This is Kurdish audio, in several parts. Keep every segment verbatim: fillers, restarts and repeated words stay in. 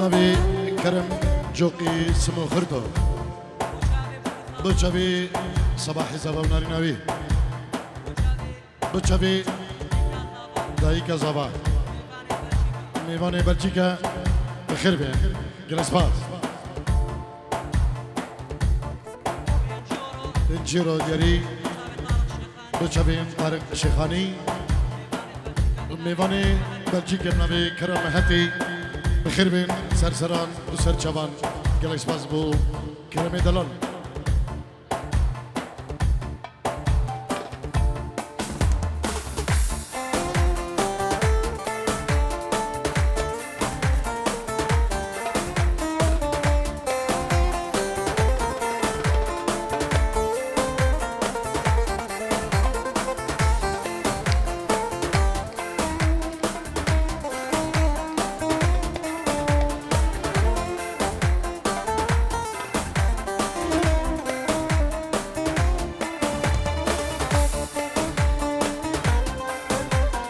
Navê Kerem Coqî Simo Xirto. Bi çavê Sabahê Zava û Narîna wî. Bi çavê Dayika Zava. Mêvanê Belçîka bi xêr bên. Gelek spas. Pêncîro diyarî. Bi çavên Tariq Şêxanî. Mêvanê Belçîkê bi navê Kerem Hetî. Bi xêr bên ser seran û ser çavan. Gelek spas bo Keremê delal.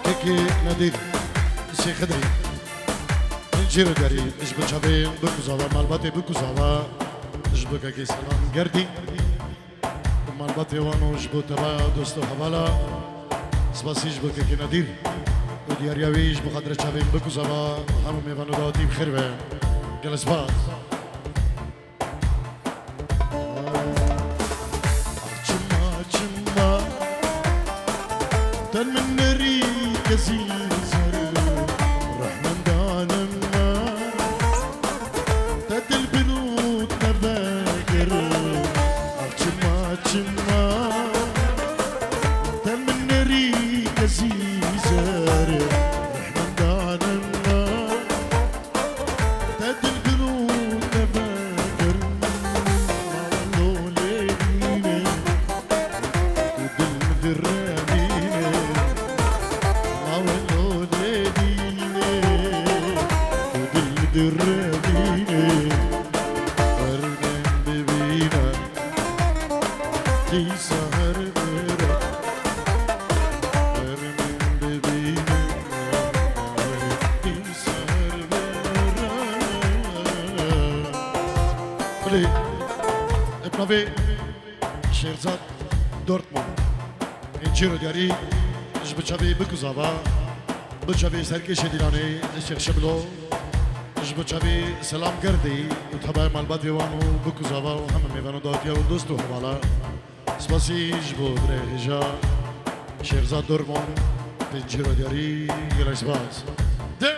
Kekê Nedîr, Şêxidrî, Cîro Derî, ji bo çavê Bikuzava, malbatê Bikuzava, ji bo kekê Selam Gerdî, malbatê wan û ji bo tevaya dost û hevala, spasî ji bo kekê Nedîr û diyariya wî ji bo xatirê çavên Bikuzava, hemû mêvan û dawetî bi xêr ve. Gelek spas. Çima, çima, ten min nerî kesî zer, rehmendanim me, te dil birût nevekir. Ax çima, çima, ten min nerî kesî zer, rehmendanim me. Te dil birû te vekir, ma lolê dîne, û dil mi direvîne, ma lolê dîne, û dil mi direvîne, her min bibîne, dîsa her bira, her min bibîne, dîsa Belê, bi navê Şêrzad Dortmund. Ên çîro diyarî ji bi çavê Bikuzava, bi çavê Serkêşê Dîlanê, Şêx Şiblo, ji bi çavê Selam Gerdî û tebaya malbatê wan û Bikuzava û hemî mêvan û dawetiya û dost û hevala. Spasî ji bo birê hêja Şêrza Dormon, pêncî radyarî, gelek spas. De.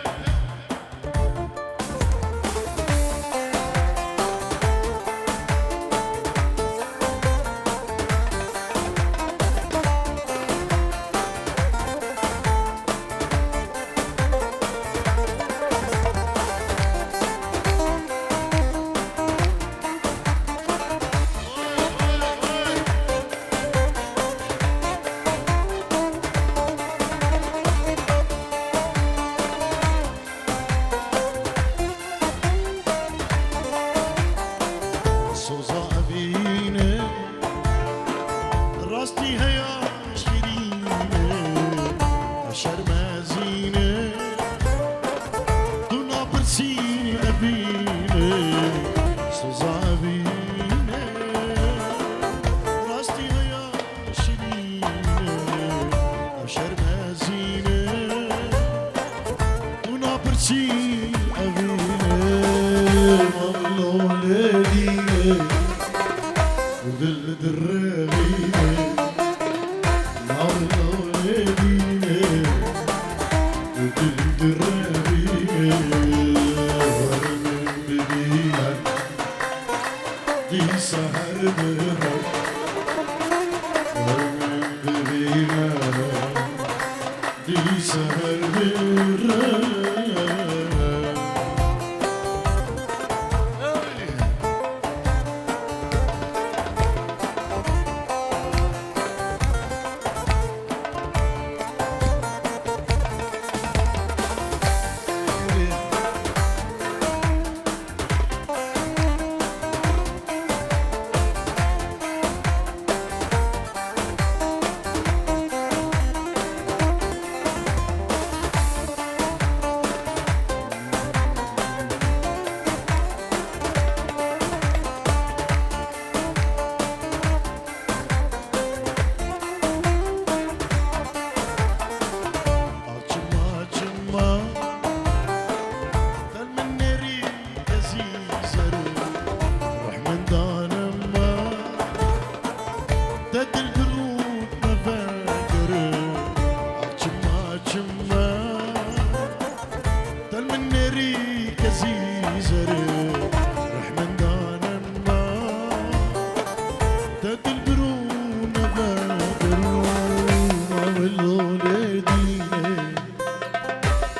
Soza evîne, rastî heya şirîne, şermezîne, tu napirsî evîne, soza evîne, rastî heya şirîne, ev şermezîne, tu napirsî evîne, ma lolê dîne, û dil direvîne, ma lolê dîne, û dil direvîne, were min bibîne. Dîsa her bira, her min bibîne, dîsa her bira. Dilbirûn me vegere, çima çima. Del min nêrî kesî zere, rehmendanen ma. Te dilbirûn me vegere, ma wil lolê dîne.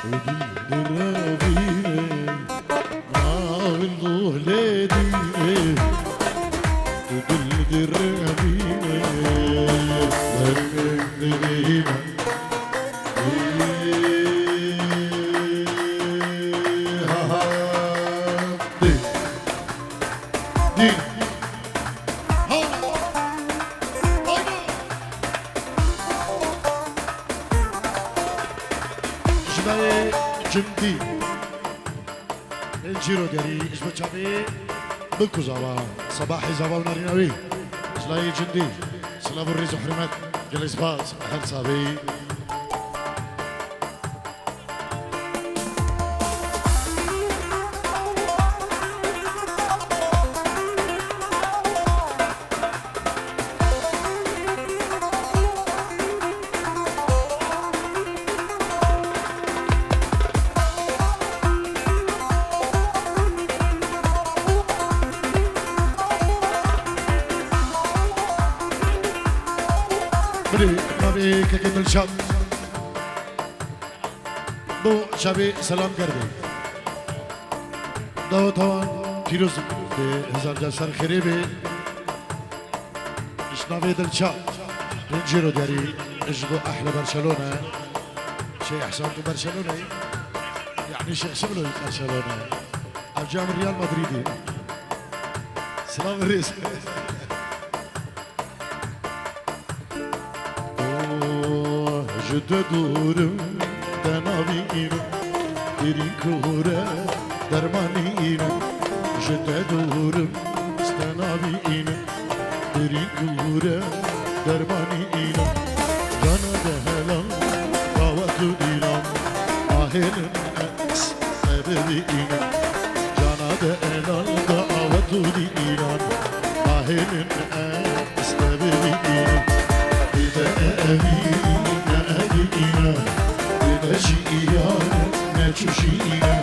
Û dil direvîne. Navin guhlê dîne, tu dil direvîne, dengin divîne. Ha, ha, dî, dî. Ha, haydi. Ji layê cindî. Ên cîro derî ji bo çavê Bikû Zava, Sebahê Zava û narîna wî. Ji layê cindî, silav û rêz û hurmet, gelek spas, her savê. Bilê, navê kekê Dilşad. Bo çavê selam kerdê. Dawa tawan pîroz be, hezar car ser xêrê be. Ji navê Dilşad, Pincêro derî, ji bo ehle Barcelona. Şey Ehsan, tu Barcelona yî? Yani Şêx Şiblo Barcelona. Ev cam Real Madridî. Silav û rêz. Oh, ji te dûr im, te navînim, derî kore dermanînim. Ji te dûr im, te navînim, derî kore dermanînim. Cana de helal, dawa tu dînan, ahê min ez te bibînim. Cana de helal, dawa tu dînan, ahê min ez te bibînim. Bide evîne, evîne, bide şîyar, ne çûşîne,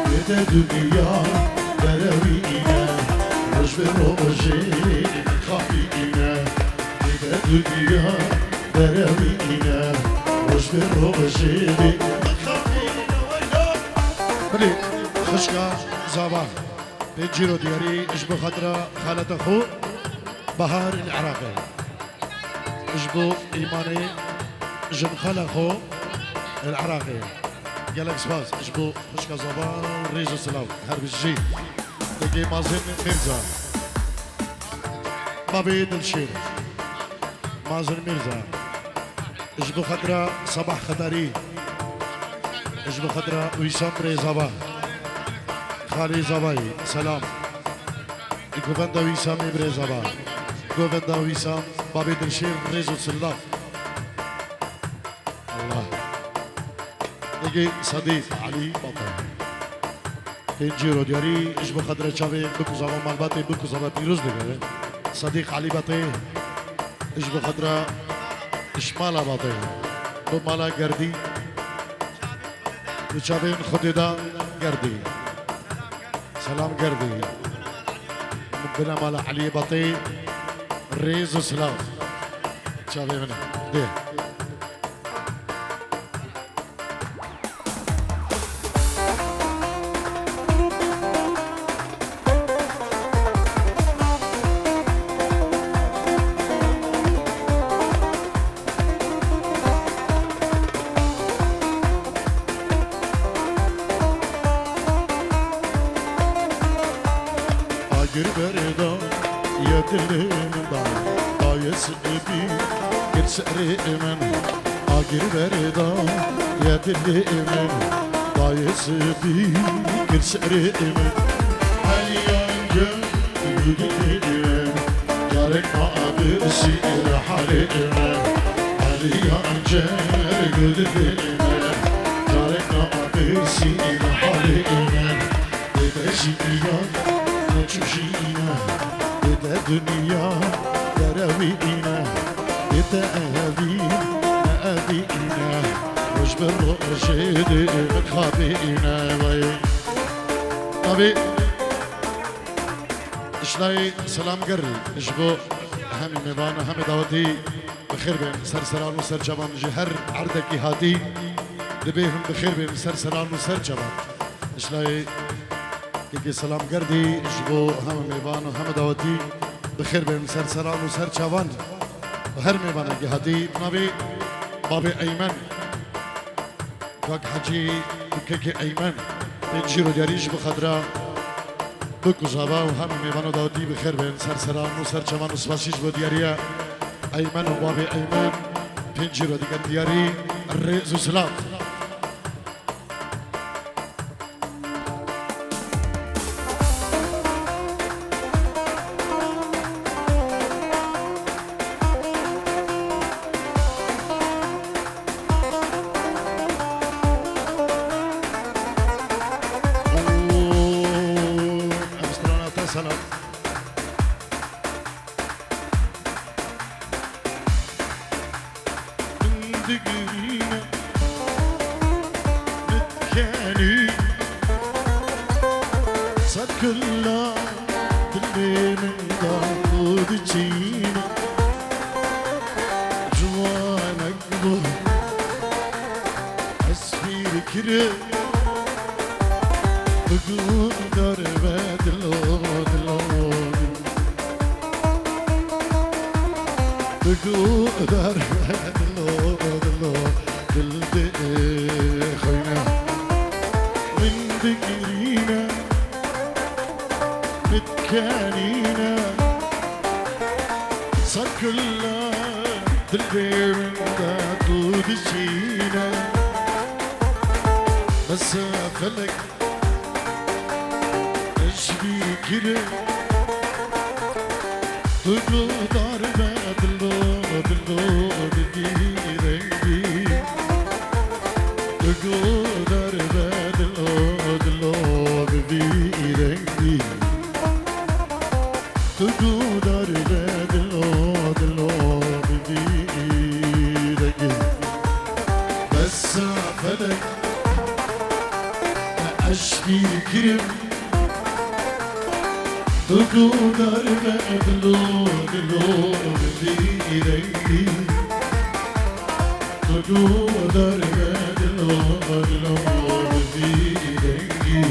bide dinya berewîne, roj bi rojê xapîne, bide dinya berewîne, roj bi rojê xapîne. Bilî, xişka Zava. Pê cîro diyarî ji bo xatira xaleta xwe Bahar li Iraqê. Ji bo Îmanê jin xala xwe li Iraqê. Gelek spas ji bo xişka Zava, rêz û silav. Her bijî. Degê Mazin Mirza. Babê Dilşêr. Mazin Mirza. Ji bo xatira Sabah Xetarî. Ji bo xatira Wîsam Birê Zava. Xalê Zavayê, selam. Govenda Wîsamê Birê Zava. Govenda Wîsam, babê Dilşêr, rêz û silav. Allah. Degê Sedîq Elî Bata. Pêncî rodiyarî ji bo xatirê çavê Bikû Zava malbatê Bikû Zava pîroz dike. Sedîq Elî Batê ji bo xatira ji mala Batê, bi mala Gerdî, bi çavên Xwedê da Gerdî. Selam Gerdî. Bine mala Eliyê Batê rêz û silav. Çavê min e. Dê. Agir berê da ye dilê min da, da ye sibî kir serê min. Agir berê da ye dilê min, da ye sibî kir serê min. Heliyan gel gudilê min, carek ma abirsi halê min. Heliyan gel gudilê min, carek ma abirsi halê min. Bide jî înan, ne çû jî îne. Bide dinya, derewî îne. Te evî, evîne, roj bi rojê dê mixabîne wey. Navê Işnayê selam gerrî ji bo hemî mêvan û hemî dawetî bi xêr bên ser seran û ser çavan ji her erdekî hatî. Dibê him bi xêr bên ser seran û ser çavan. Işnayê Kekê selam gerdî ji bo heme mêvan û heme dawetî bi xêr bên ser seran û ser çavan û her mêvanekî hatî bi navê Babê Eymen, Kak Hecî û Kekê Eymen, bên jî rodiyarî ji bo xatira Duk û Zava û heme mêvan û dawetî bi xêr bên ser seran û ser çavan û spasî ji bo diyariya Eymen û Babê Eymen, bên jî rodiger diyarî rêz û silav. Em strana te selam. Min digirîne, min dikenî, ser killa dilê min da û diçîne. Ciwanek bû, ez pîr kirim, bi guhdar be dilo, dilo. Bi guhdar be dilo, dilo, dil dê xwîne. Min digirîne, min dikenîne, ser killa dilê min de tu diçîne. Bes felek Ji bîr kirin, tu guhdar be dilo, dilo bi vî rengî. Tu guhdar be dilo, dilo bi vî rengî. Tu guhdar be dilo, dilo bi vî rengî. Bes felek, ez ji bîr kirim. Tu guhdar be dilo, dilo bi vî rengî. Tu guhdar be dilo, dilo bi vî rengî.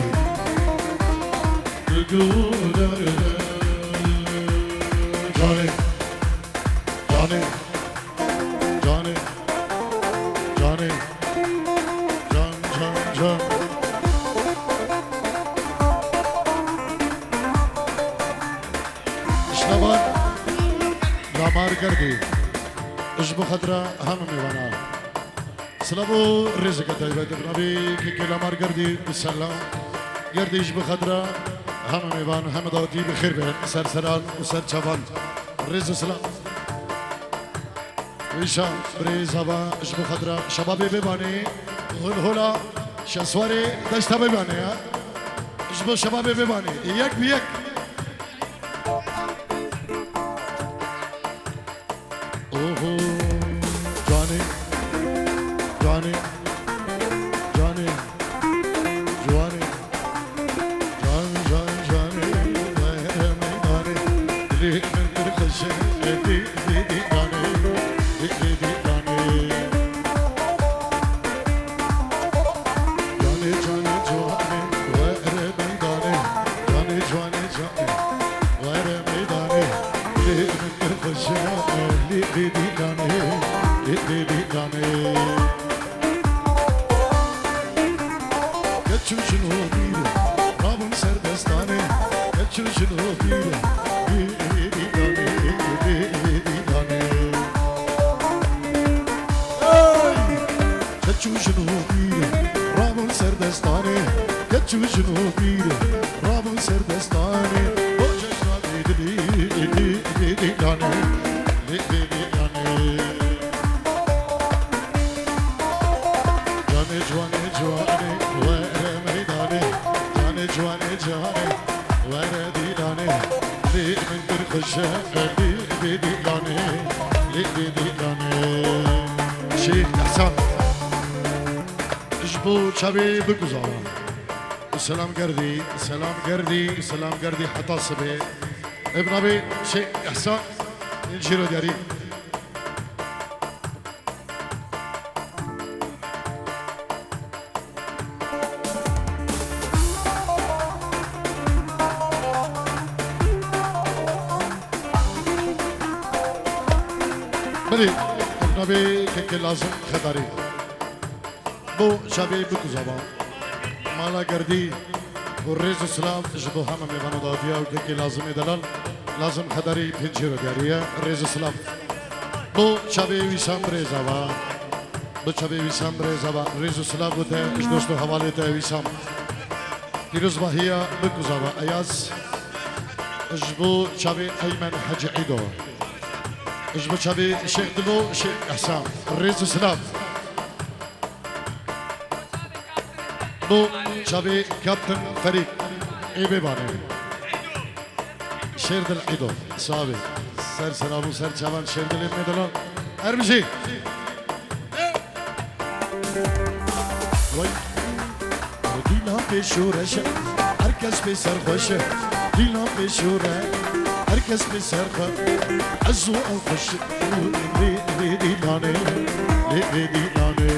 Tu guhdar be. Canê, canê, canê, canê, can, can, can. Şinavan Lamar Gerdî. Ji bo xatira hemî mêvana. Silav û rêzeke taybet bi navê Kekê Lamar Gerdî bi selam. Gerdî ji bo xatira hemî mêvan, hemî dawetî bi xêr be, ser seran û ser çavan. Rêz û silav. Wîşa birêz hava ji bo xatira şebabê Bêbanê, hol hola Şeswarê deşta Bêbanê ya. Ji bo şebabê Bêbanê, yek bi yek. Oho, canê, canê, canê, ciwanê, can, can, canê, were meydanê, dilê min pir xweş e, dî, dî, dî, canê, dî, dî, dî, canê. Canê, canê, ciwanê, were meydanê, canê, ciwanê, canê, were meydanê, dilê min pir xweş e, lê, lê, dî, canê, lê, lê, dî, canê. Keç û jin û pîr rabûn ser destanê. Keç û jin û pîr, pîr, pîr, pîr, pîr, pîr, pîr. Hey! Keç û jin û pîr rabûn ser destanê. Keç û jin û pîr rabûn ser destanê. Bo cejna dî, dî, dî, dî, dî, dî, danê. Dî, dî, dî, danê. Canê ciwanê ciwanê were meydanê. Canê ciwanê ciwanê were dîlanê. Lê min pir xweş e, lê, lê dîlanê. Lê, Dîlanê Şêx Ehsan. Ji bo çavê bikuzava. Selam gerdî, selam gerdî, selam gerdî heta sibê. Ev navê Şêx Ehsan, Cîro Diyarî. Belê, navê kekê Lazim Xedarî. Bo çavê bikuzava. Mala gerdî û rêz û silav ji bo heme mêvan û dadiya û kekê Lazimê delal. Lazim Xedarî pêncî ro diyarî ye. Rêz û silav. Bo çavê Wîsam birêz ava. Bo çavê Wîsam birêz ava. Rêz û silav bo te ji dost û hevalê te Wîsam. Pîrozbahiya bikuzava Eyaz. Ji bo çavê Eymen Hecî Îdo. Ji bo çavê Şêx Dilo, Şêx Ehsan. Rêz û silav. Bo çavê Kaptan Ferîk ê Bêbanê. Şêrdil Îdo. Savê. Ser selav û ser çavan Şêrdilê me dilan. Erbijî. Vay. Dîlan pê şoreş e, her kes pê serxweş e. Dîlan pê şore, her kes pê serxwe. Ez û ew xweş lê, lê dîlanê, lê, lê dîlanê.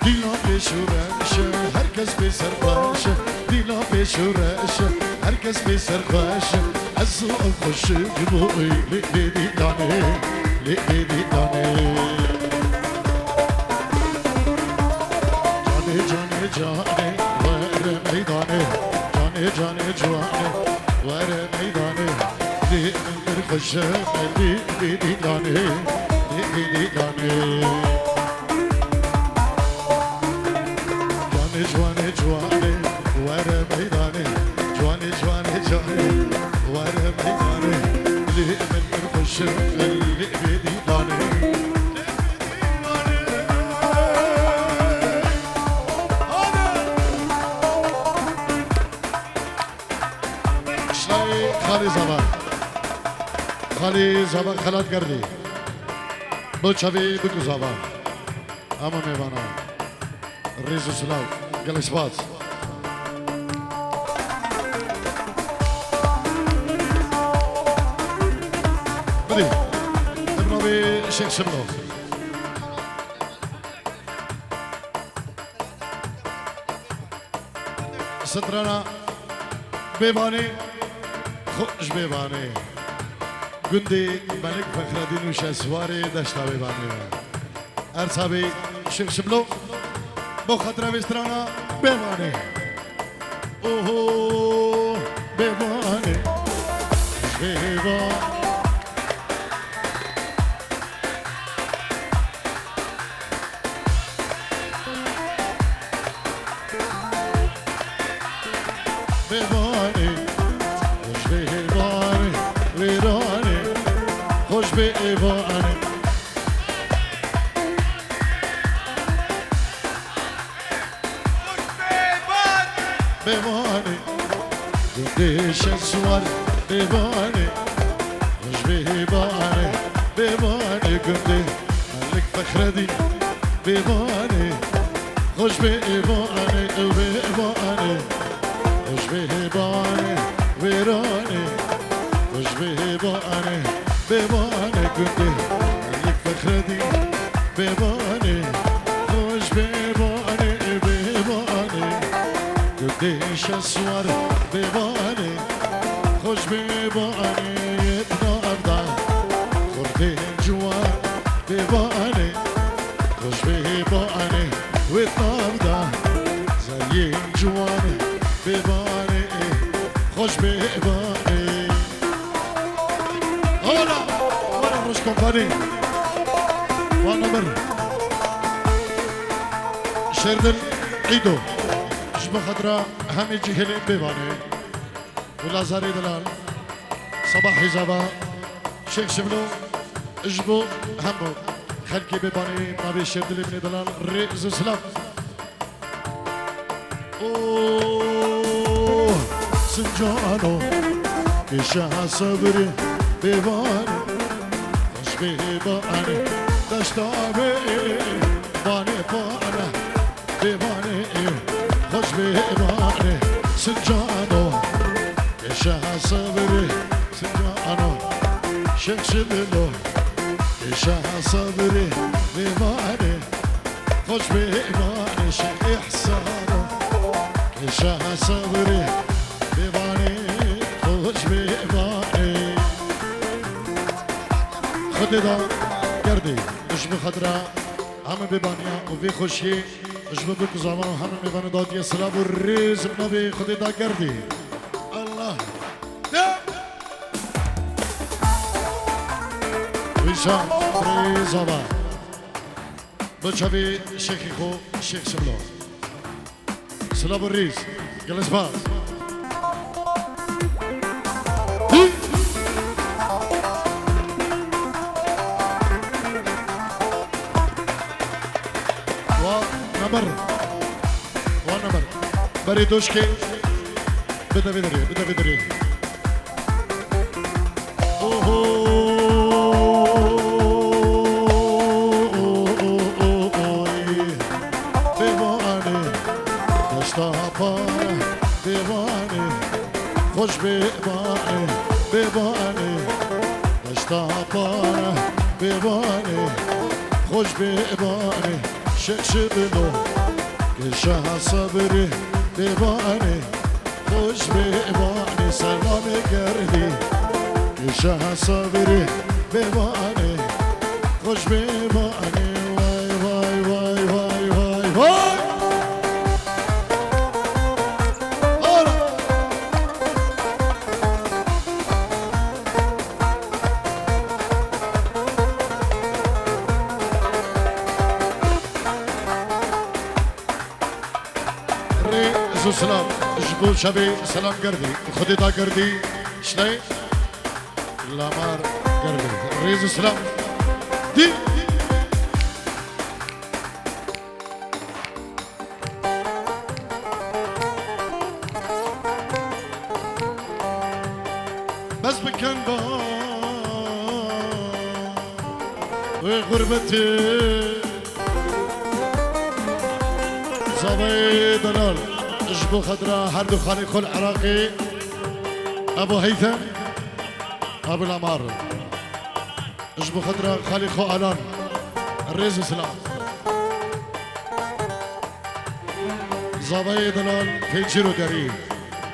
Dîlan pê şoreş e, her kes pê serxweş e. Dîlan pê şoreş e, her kes pê serxweş e. Ez û ew xweş ji bo lê, lê dîlanê, lê, lê dîlanê. Canê, canê, canê, were meydanê. Canê, canê, ciwanê, were meydanê. Lê min pir xweş e, lê, lê dîlanê, lê, lê dîlanê. Canê, ciwanê, ciwanê, were meydanê. Ciwanê, ciwanê, canê, were meydanê. Lê min pir xweş e, lê, lê dîlanê. Şinayê Xalê Zava. Xalê Zava xelat gerdî. Bo çavê bikuzava. Ama mêvana. Rêz û silav. Gelek spas. Bidî. Ev navê Şêx Şiblo. Strana Bêvanê, xwe ji Bêvanê. Gundê Melik Fexredîn û Şehswarê deşta Bêvanê ye. Ersabê Şêx Şiblo, bo xatira vê strana Bêvanê. Oho, Bêvanê, Bêvanê. Bêvanê, xweş bê hêvanê, wêranê, xweş bê êvanê. Bêvanê, gundê Şehswar, Bêvanê, xweş bê hêvanê, Bêvanê, gundê Melik Fexredîn, Bêvanê, xweş bê êvanê, ew Bêvanê, xweş bê hêvanê, wêranê, xweş bê hêvanê, Bêvanê, gundê Melik Fexredîn, Bêvanê, xweş bê êvanê, ê Bêvanê, gundê Şehswar, Bêvanê, xweş bê êvanê, yê navda, xurdê ciwan, Bêvanê, xweş bê êvanê, wê navda, zeriyên ciwan, Bêvanê, xweş bê êvanê. Ola! Were Roj Kompanî. Wan Emir. Şêrdil Îdo. Ji bo xatira hemî cihêlên Bêvanê û Lazarê Delal. Sabah Hîzava Şêx Şiblo. Ji bo hemû xelkê Bêvanê navê Şêrdilê min ê Delal rêz û silav. Oh, Sincano, Şeha sebrê bêvanê, xweş bêvanê, deşta bêvanê, bana bêvanê, xweş bêvanê, sincano. Şeha sebrê, sincano, şex şibilo. Şeha sebrê bêvanê, xweş bêvanê, şex îhsano. Şeha sebrê bêvanê, xweş bêvanê. Xwedê da gerdê, ji bo xetira hemî bêvaniya û vê xweşiyê, ji bo bik û zava hemî mêvanê dadiye silav û rêz bi navê Xwedê da gerdê. Allah. Wîşa, rêz ava. Bi çavê şêxê xwe, Şêx Şiblo. Silav û rêz. Gelek spas. Hî! Wa nemir. Wa nemir. Berê doşkê. Bide vê derê, bide vê derê. Oho. Bêvanê, deşta para, bêvanê, xweş bêvanê, bêvanê, deşta para, bêvanê, xweş bêvanê, şex şibilo, ke şeha sebrê, bêvanê. Xweş bêvanê selamê gerdî. Şeha sebrê bêvanê. Xweş bêvanê. Vay, vay, vay, vay, vay, vay. Ara. Rêz û silav ji bo çavê selam gerdî. Xwedê da gerdî, şinay lamar gerdî. Rêz û silav. Dî. Bes bikin ba wê xurbetê. Zavayê delal, ji bo xetira her du xalê xwe li Iraqê, Ebu Heythem, Ebu Lamar. Ji bo xetira xalê xwe Alan, rêz û silav. Zavayê delal Pêncîro Derî,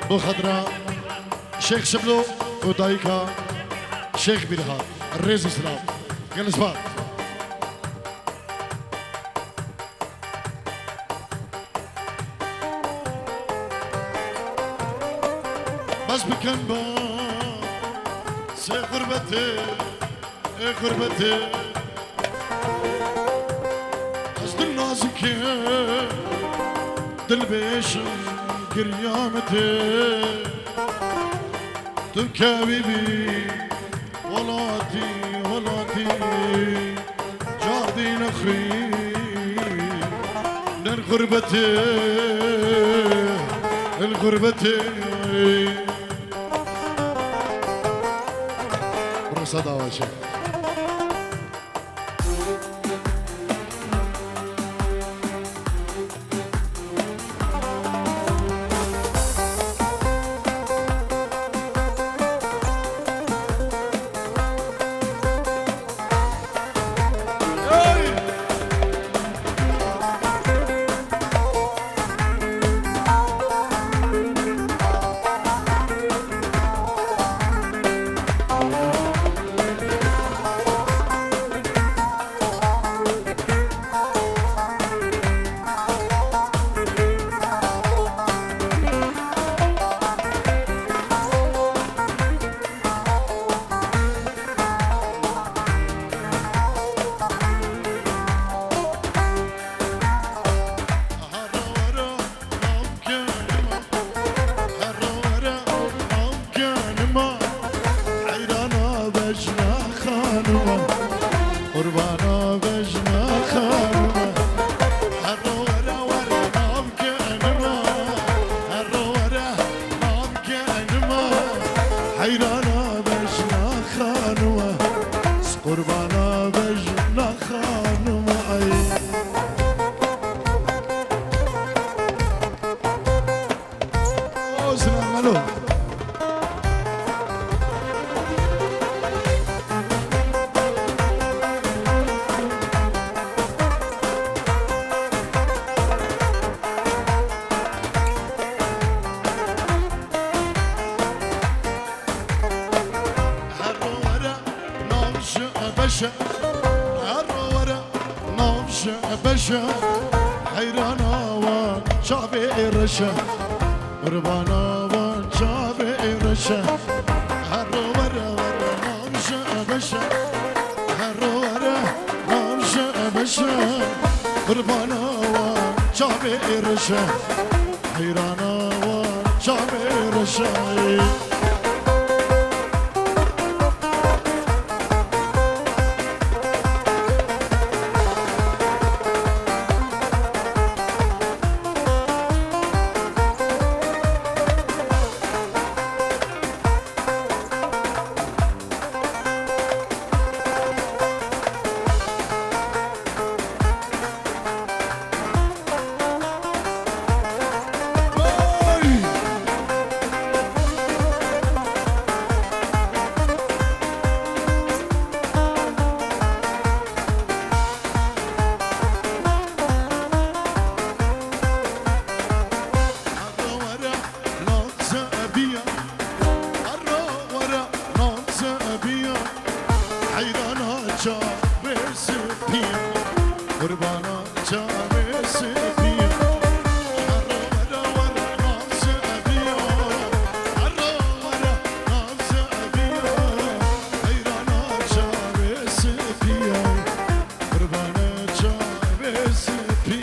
bo xetira Şêx Şiblo û dayika Şêx Bîrha, rêz û silav. Gelek spas. Bes bikin ba sê xurbetê, ê xurbetê. Ez dil nazikê, dil bêşim, girya min tê. Tu kevî bî, welatî, welatî. Cardî nexwî, ner xurbetê, il xurbetê. Bursa dava çi? Qurbana bejna xanima ey. O, sinan Melo. Herro were nav ji beşe, herro were nav ji beşe, heyrana wan çavê reşe, qurbana wan çavê reşe. Herro were were nav ji beşe, herro were nav ji beşe, qurbana wan çavê reşe. Heyrana wan çavê reşayê. Heyrana çavê spî, qurbana çavê spî. Herro were were nav spî, herro were nav spî. Heyrana çavê spî, qurbana çavê spî.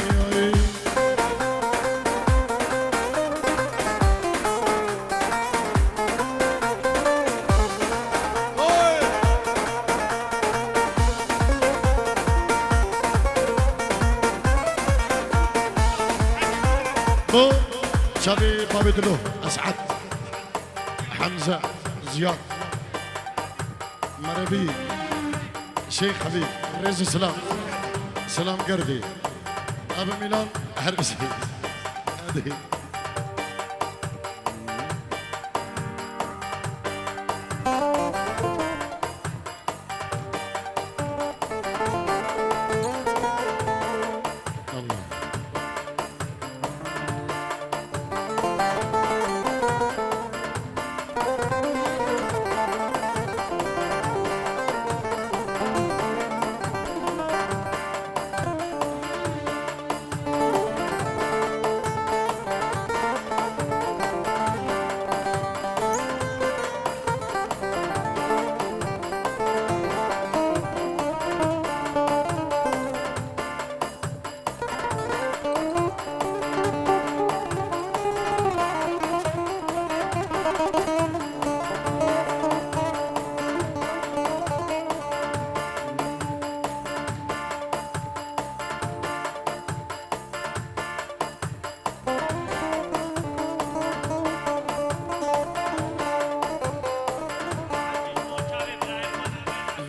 Bu çavê babê Dilo, Es'ed, Hemze, Ziyad, Merebî, Şeyh Habîb, rêz û selam. Selam gerdî. Abi Milan, her bir şey. Hadi.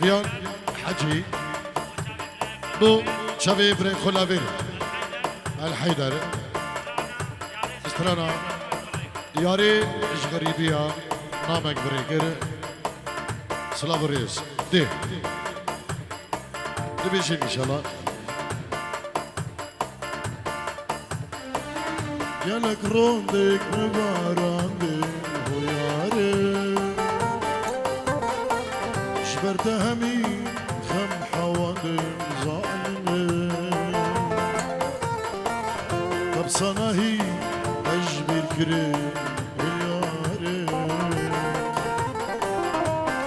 Viyan Hecî. Bu çavê birê xwe Lavêr. El Heyder. Strana yarê ji xerîbiya namek birê kir. Silav û rêz. Dê. Dibêjin înşallah. Gelek rondek mi barandê huyarê. Ji ber te hemî xem hewandê zalimê. Tepsana hî ez ji bîr kirê. Yarê,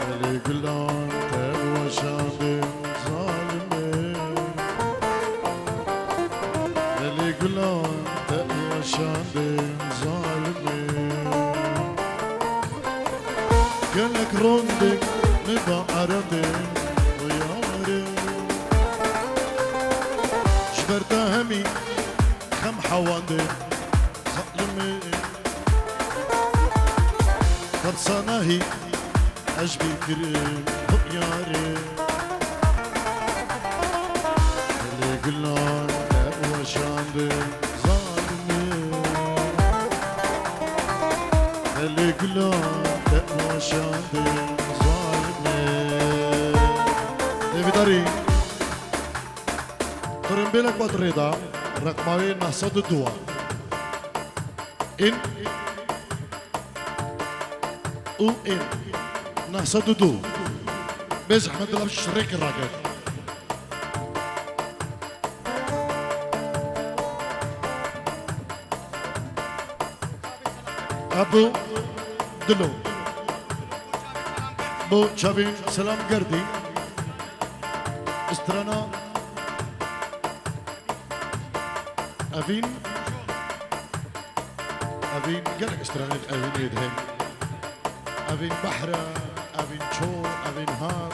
gelê gulan te weşandin zalimê. Gelê gulan te weşandin zalimê. Gelek rondek min da erendin yarê. Ji ber te hemî xem hewandin zalimê. Tersana hî ez bîr kirim hop yarê. Gulan te weşandin zalimê. Belê gulan te weşandin zalimê. Hêvîdarî. Tirimbêlek bat rêda, reqma wê neh sed û du a. În û în. Neh sed û du. Bê zehmet, dilab şirêkê raket. Ebu Dilo. Bo çavên Selam Gerdî. Strana Evîn. Evîn, gelek stranên Evînê dihên. Evîn Behre, Evîn Çor, Evîn Har,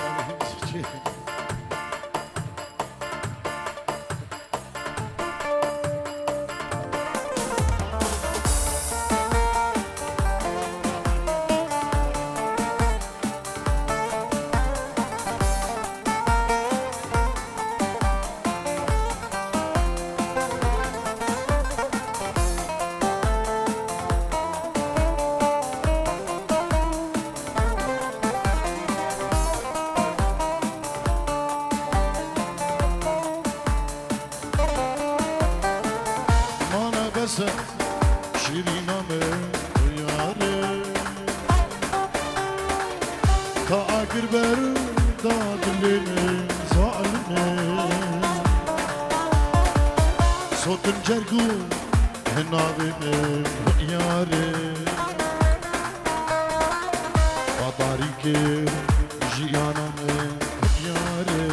Evîn Çi. Mane bes e şîrîna min û yarê. Ka agir ber da dilê min zalimê. Sotin cerg û hinavê min yarê. Qadarî kir jiyana min yarê.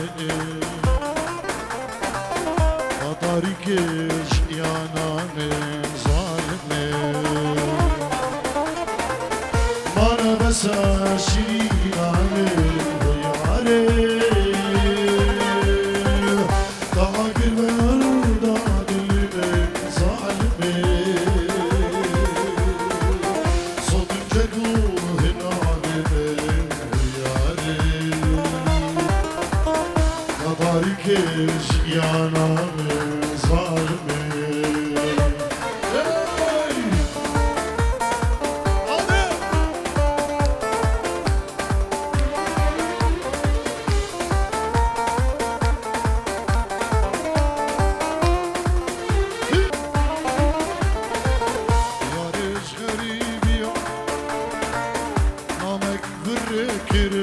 Qadarî kir jiyana min zalimê. Mane bes e şîrîna min yarê. Dagir berda dilê min zalimê. Sotin cerg û hinavê min yarê. Qadarî kir jiyana min zalimê. Hey! Hadi! Yarê ji xerîbiya namek virê kir,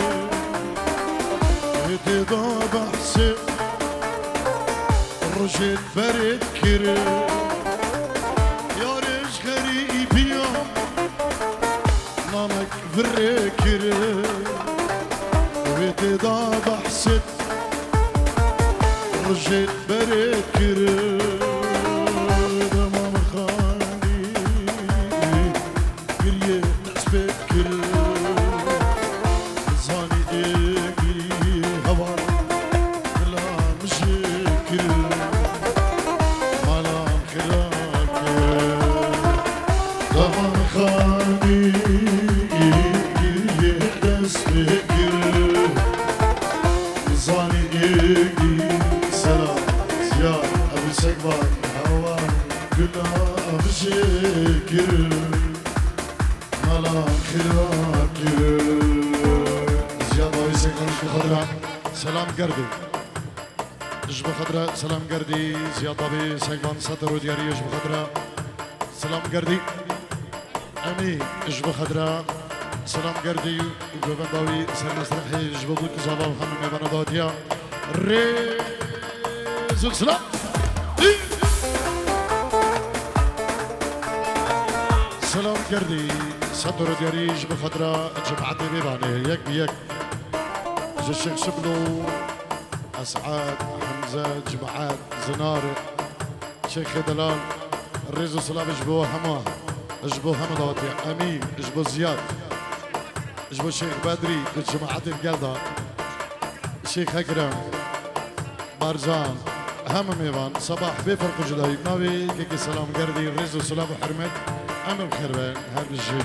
ê tê da behsê rojê berê kir. Yarê ji xerîbiya namek virê kir, wê tê da behsê rojê berê kir. Dema min xwendî, giriyê dest pê kir. Zanî ê girî heval dila min jê kir. Mala min xira kir. Dema min xwendî, giriyê dest pê kir. Zanî ê girî selam ziya Ebû Sekvan heval dila min jê kir. Mala xira kir. Ziyad Avî Sekvan ji bo xwe dira Selam Gerdî. Ji bo xwe dira Selam Gerdî, Ziyad Avî Sekvan Seter û diyarî ji bo xwe dira Selam Gerdî. Emî ji bo xwe dira Selam Gerdî û govenda wî ser mesrehê ji bo Bûk Zava û hemû mêvana datiya. Rêz û silam. Selam Gerdî, Setor Diyarî ji bo xwe dira cemaetê Mêvanê yek bi yek. Ji Şêx Şiblo, Esad, Hemze, cemaet, Zinar, Şêxê Delal, rêz û silavê ji bo hema, ji bo hema dawetiya Emî, ji bo Ziyad, ji bo Şêx Bedrî û cemaetê gel de, Şêx Ekrem, Barzan, hemû mêvan, Sebah bê ferq û cudayî, navê kekê Selam Gerdî, rêz û silav û hurmet, em bi xêr bin, her bijî.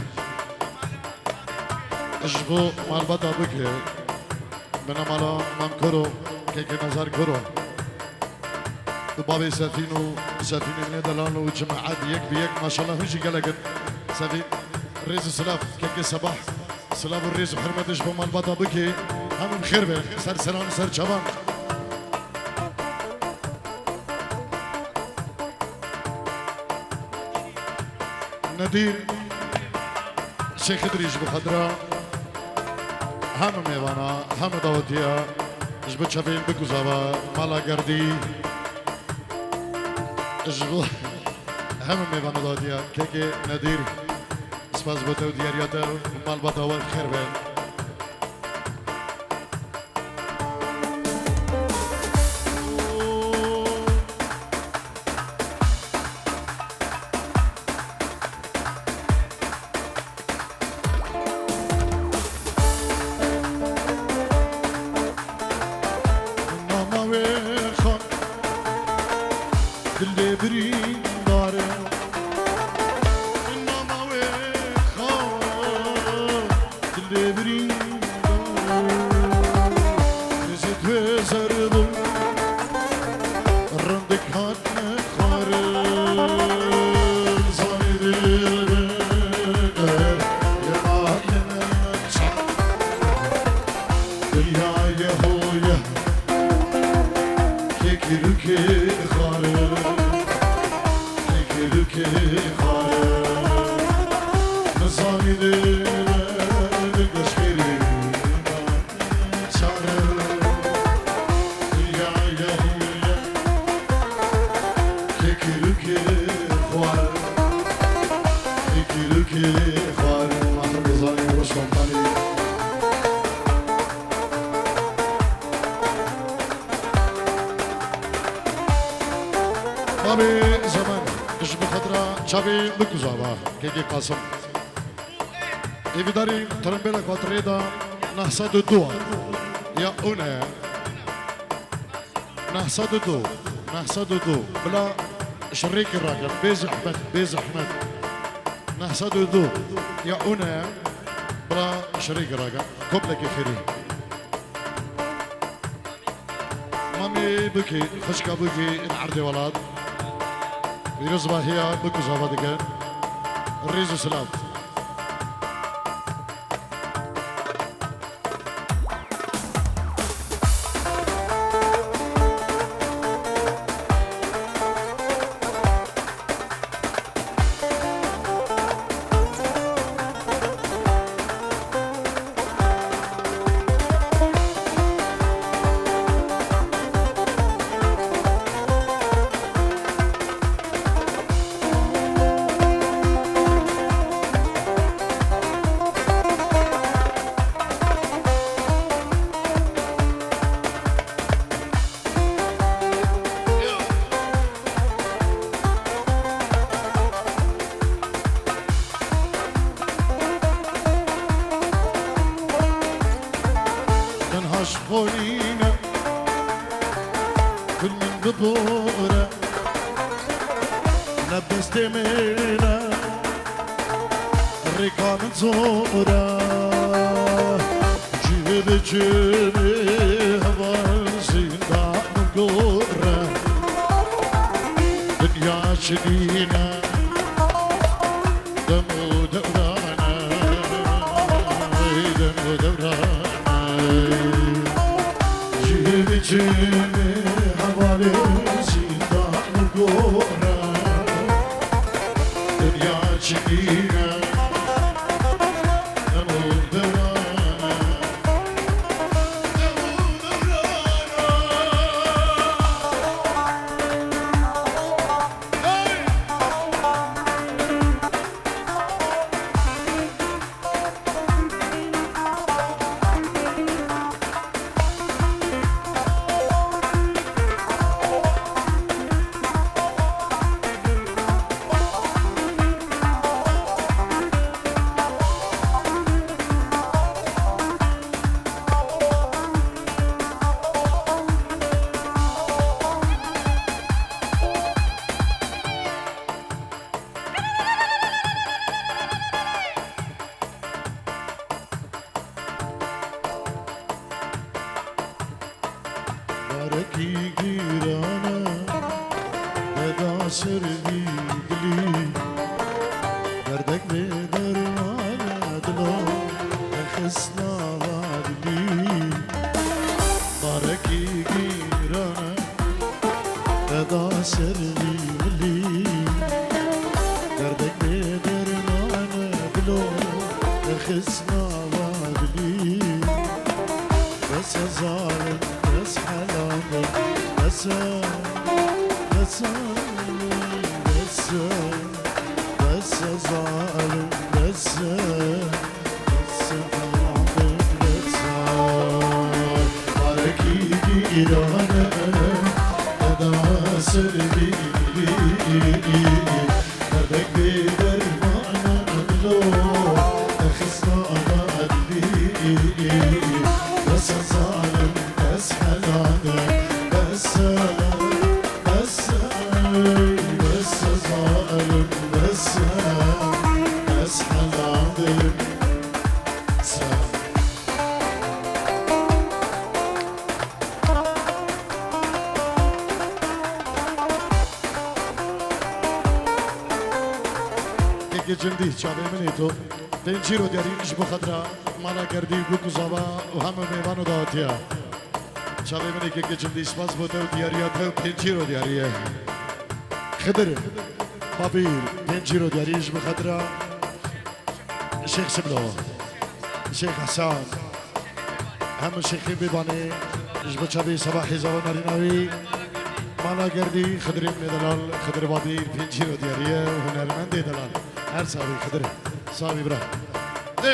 Ji bo malbata Bûkê, binemala Mam Koro, kekê Nazar Koro. Bavê Sefîn û Sefînê min ê delal û cemaet yek bi yek, maşallah, hûn jî gelek in. Sefîn, rêz û silav, kekê Sebah. Silav û rêz û hurmetê ji bo malbata bikê. Hemû bi xêr be. Ser seran, ser çavan. Nedîr Şêxidrî ji bo xatira hemû mêvana, hemû dawetiya, ji bo çavên Bikuzava, mala Gerdî, ji bo hemû mêvana dawetiya, kekê Nedîr, spas bo te û diyariya te û malbata we xêr be. Nama wê xan, dilê birîndar e. Nama wê xan, dilê birîndar e. Dizê wê zer bû, rindik hatine xwarin. Zanî dilber, yema yene çar. Diryayê hoye, kekirûkê xwarin, kekirûkê xwarin. Nizanî dilber, goşkirî çar. Diryayê hoye, kekirûkê xwarin, kekirûkê xwarin. Mahir Rizanî, Roj Kompanî. Babê Zeman, ji bo xatira çavê Bikuzava, kekê Qasim. Êvîdarî, trimbêlek hat rê da, neh sed û du ya Une. Neh sed û du, neh sed û du. Bila ji rêkê rakin, bê zehmet, bê zehmet. Neh sed û du ya Une, bila ji rêkê rakin. Komplekê xêrî. Mamê Bikî, xwişka Bikî, li erdê welat. Pîrozbahiya Bikuzava dikin. Rêz û silav. Tenha ji xwe nîne, gul min bibore, ne destê min e, rêka min zor e. Cihê biçimê heval zîndan min gore, dinya çi nîne. Dem û dewran e, dem û dewran e. Ji biçimê hevalê zîndan û gora. Dinya çi nîne, dem û dewran e. Dem û dewran e. Barekî giran e, Şervî dilî, derdek bê derman e dilo, xisna va dilî. Barekî gîran e, eda şervî dilî, derdek bê derman e dilo, xisna va dilî. Bes e zalim, bes helal, bes e, bes e, bes e, bes e zalim, bes e, bes e helal, bes e. Barekî gîran e, eda ser bî. Derdek bê derman e dilo, xisna va dilî. Bes e zalim, bes helal, bes e, bes e, bes e zalim, bes e, bes helal, bes e. Kekê Cindî, çavê min ê to. Pêncîro diyarî ji bo xatira mala Gerdî, Guk û Zava û hemû mêvan û dawetiya. Çavê min ê Kekê Cindî, spas bo te û diyariya te û pêncîro diyarî ye. Xidir, Babîr, pêncîro diyarî ji bo xatira Şêx Şiblo, Şêx Hesan, hemû şêxên vê banê ji bo çavê Sebahê Zava narîna wî. Mala Gerdî, Xidirê min ê delal, Xidir Babîr, pêncîro diyarî ye û hunermendê delal. Her savî Xidir, savî bira. Dê.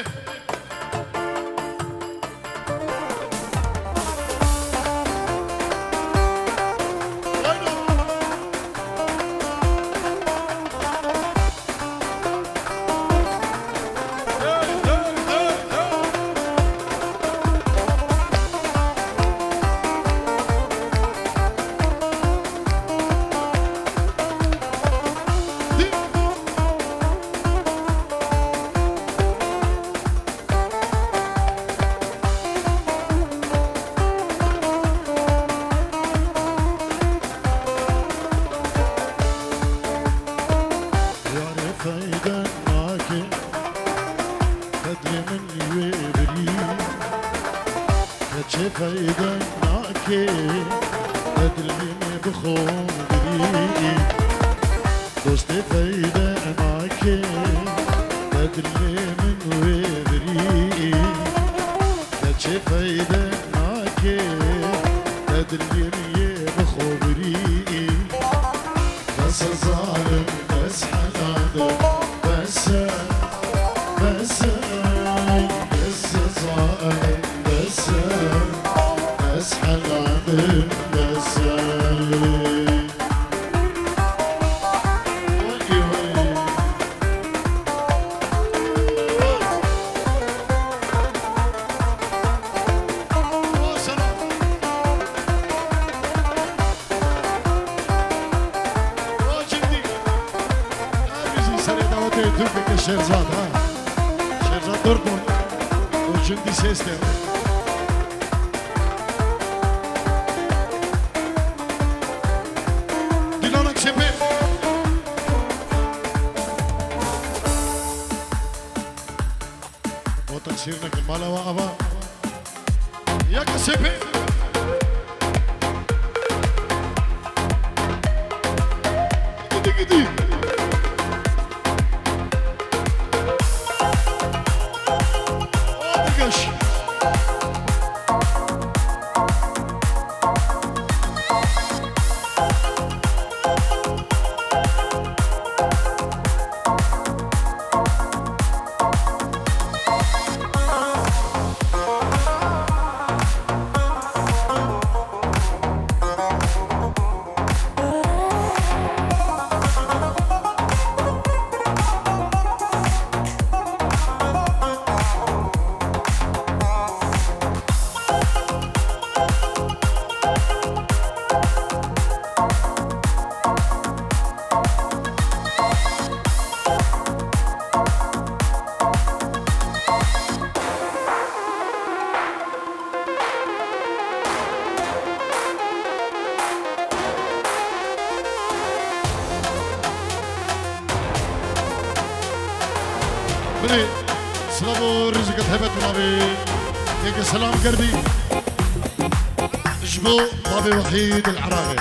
Yarê feyde nake, qedrê min wê birî. Keçê feyde nake, qedrê min bi xwe birî. Dostê feyde nake, qedrê min wê birî. Keçê feyde nake, qedrê min yê bi xwe birî. Bes e zalim, bes helal, bes e, bes e, bes e zalim, bes e, bes helal, bes e. Serê dawetê Türkeke Şêrzad, ha. Şêrzad Dortmund û Cindî Sêste. Dîlanek Şepê. O teqsîr nekin, mala we ava. Yeke Şepê. Gidi gidi. Hadi geç. Silav û rêzeke taybet û navê kekê Selam Gerdî ji bo bavê Wehîd el Iraqê.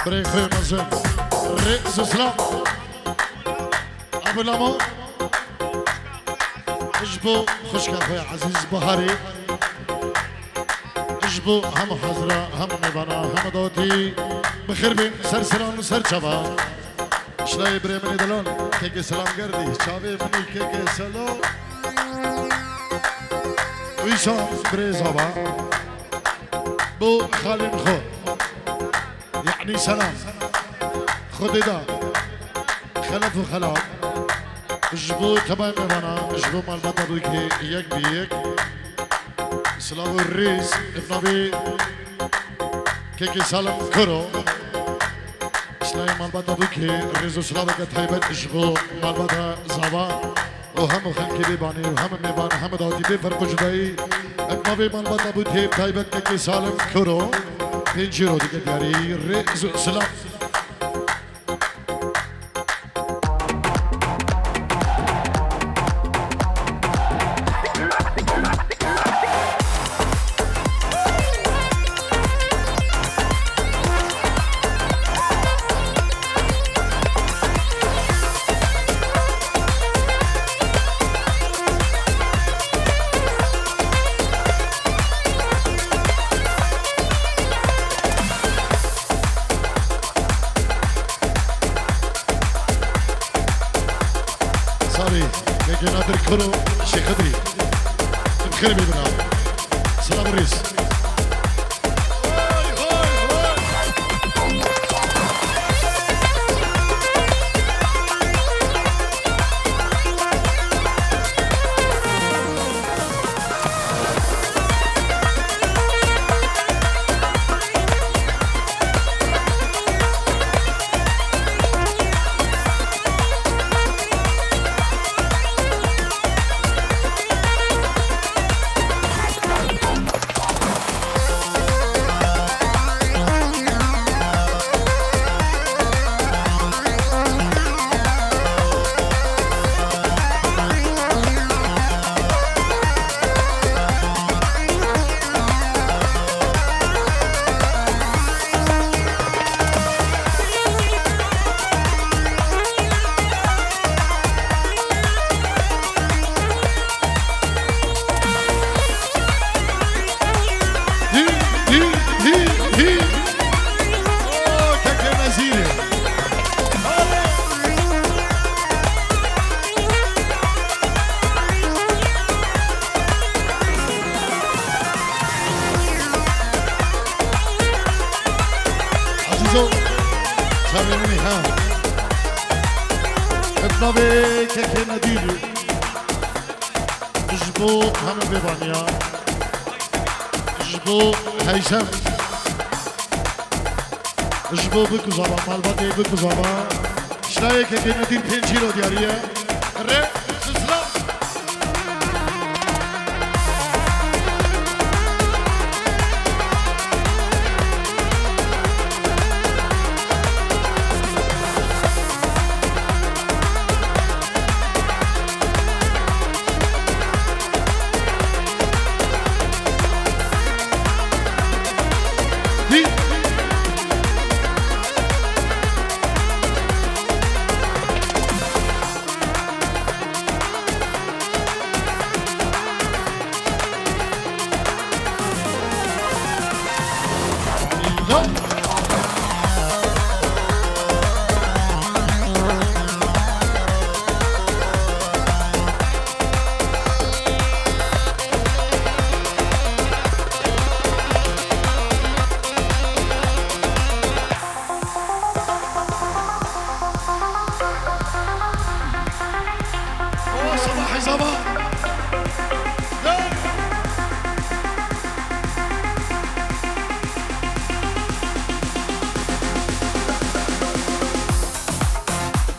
Birê xwe mezin. Rêz û silav. Abu Lamo. Ji bo xwişka xwe ezîz Baharê. Ji bo hemû hazira, hemû mêvana, hemû dawetî. Bi xêr bên, ser silam, ser çava. Şilayê birê min ê delal, kekê Selam Gerdî, çavê min ê kekê Selo. Wîsa birê zava. Bo xalên xwe. Yanî Selam. Xwedê da. Xelef û Xelaf. Ji bo tebayê mêvana, ji bo malbata Bûkê yek bi yek. Silav û rêz, ev navê kekê Salim Kuro. Şilayê malbata Bûkê, rêz û silaveke taybet ji bo malbata Zava û hemû xelkê Bêbanê û hemû mêvan, hemû dawetî bê ferq û cudayî. Ev navê malbata Bûkê taybet kekê Salim Kuro. Pênc euro dike diyarî, rêz û silav. Sarî, Kekê Nadir Kuro, Şêx Xidrî. Em xêr bibin abi. Selam û rêz. Hî, hî, hî, hî. Oo, kekê Nezîrê. Ezîzo, çavê min ê, ha. Ev navê kekê Nedîrî. Ji bo hemû bêvaniya. Ji bo Heysem. Ji bo Bikuzava, malbatê Bikuzava. Şilayê kekê Nedîr pênc kîlo diyarî ye. Rê, sislav.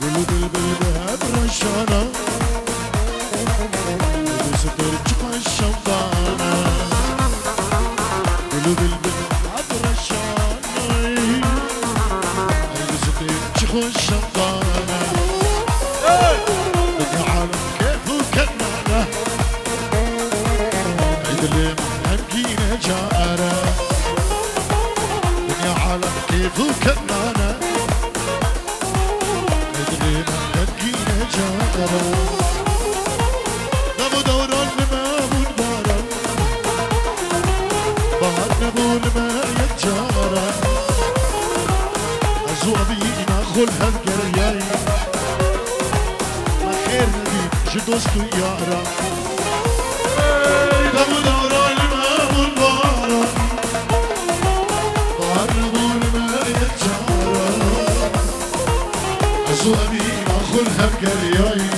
Gul û bilbil bi hev reşana, bi sifir çiqa şevdana. Gul û bilbil bi hev reşana, bi sifir çiqa şevdana. Hey! Dinya alem Bû kenane, dilê me xemgîne cara. Dem û dewran li me bûn baran, bahar nebû li me yek cara. Ez û evîna xwe li hev geriyayî, me xêr nedît ji dost û yara. Dem û dewran li me bûn baran, bahar nebû li me yek cara. Ez û evîna xwe li hev geriyayî,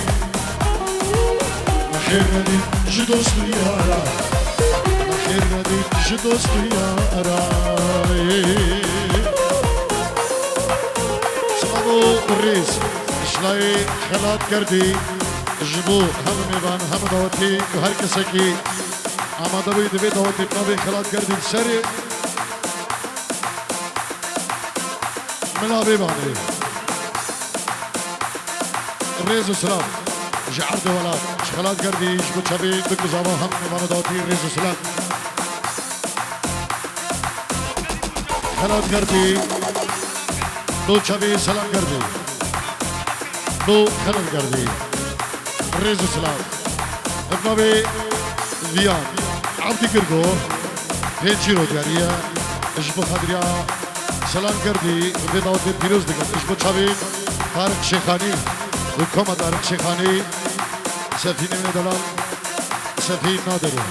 me xêr nedît ji dost û yara. Me xêr nedît ji dost û yara. Silav û rêz ji layê Xelat Gerdî ji bo hemû mêvan, hemû dawetî û her kesekî amade bûyî di vê dawetê bi navê Xelat Gerdî li serê mila vê banê. Rêz û silav ji erdê welat, ji Xelat Gerdî, ji bo çavê duk û zava hemû mêvana dawetî rêz û silav. Xelat Gerdî, do çavê Selam Gerdî, do Xelal Gerdî. Rêz û silav. Bi navê Viyan Abdî Girgo, hê çîro diyariye, ji bo xatiriya Selam Gerdî vê dawetê pîroz dikin. Ji bo çavê Tarık Şêxanî û koma Tarık Şêxanî, Sefînê min ê delal, Sefîn Nadirê.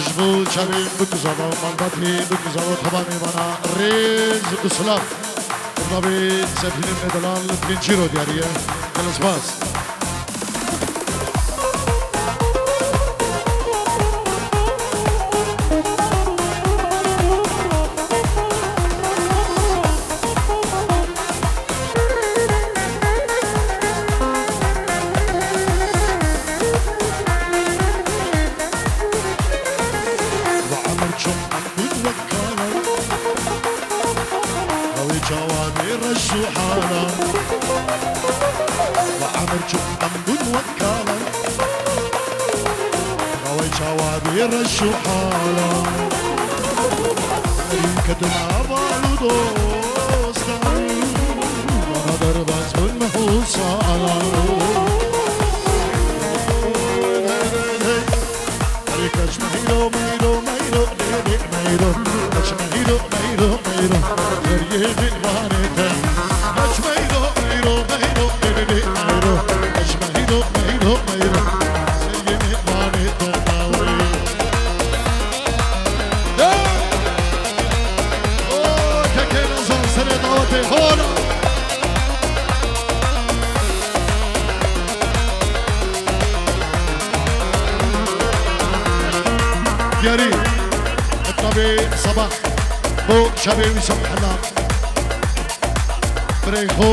Ji bo çavê duk û zava û malbatê duk û zava û tebanê vana rêz û silav. Bi navê Sefînê min ê delal, hê çîro diyariye. Gelek spas. Ve emir çû em bûn wek kalan. Ew ê çawa bê reş û halan. Ve emir çû em bûn wek kalan. Ew ê çawa bê reş û halan. Herî ketin heval û dostan. Bana derbas bûn meh û salan. Hey, hey, hey. Erê keç meyro, meyro, meyro, lê lê meyro. Keç meyro, meyro, meyro, seriyê mêvanê te. Keç meyro, meyro, meyro, lê lê lê meyro. Keç meyro, meyro, meyro, seriyê mêvanê te dawê. Hey! O, kekê Nazan serê dawetê hona. Diyarî, etabê Sabah, bo şevê Wîsam Hela. Birê xwe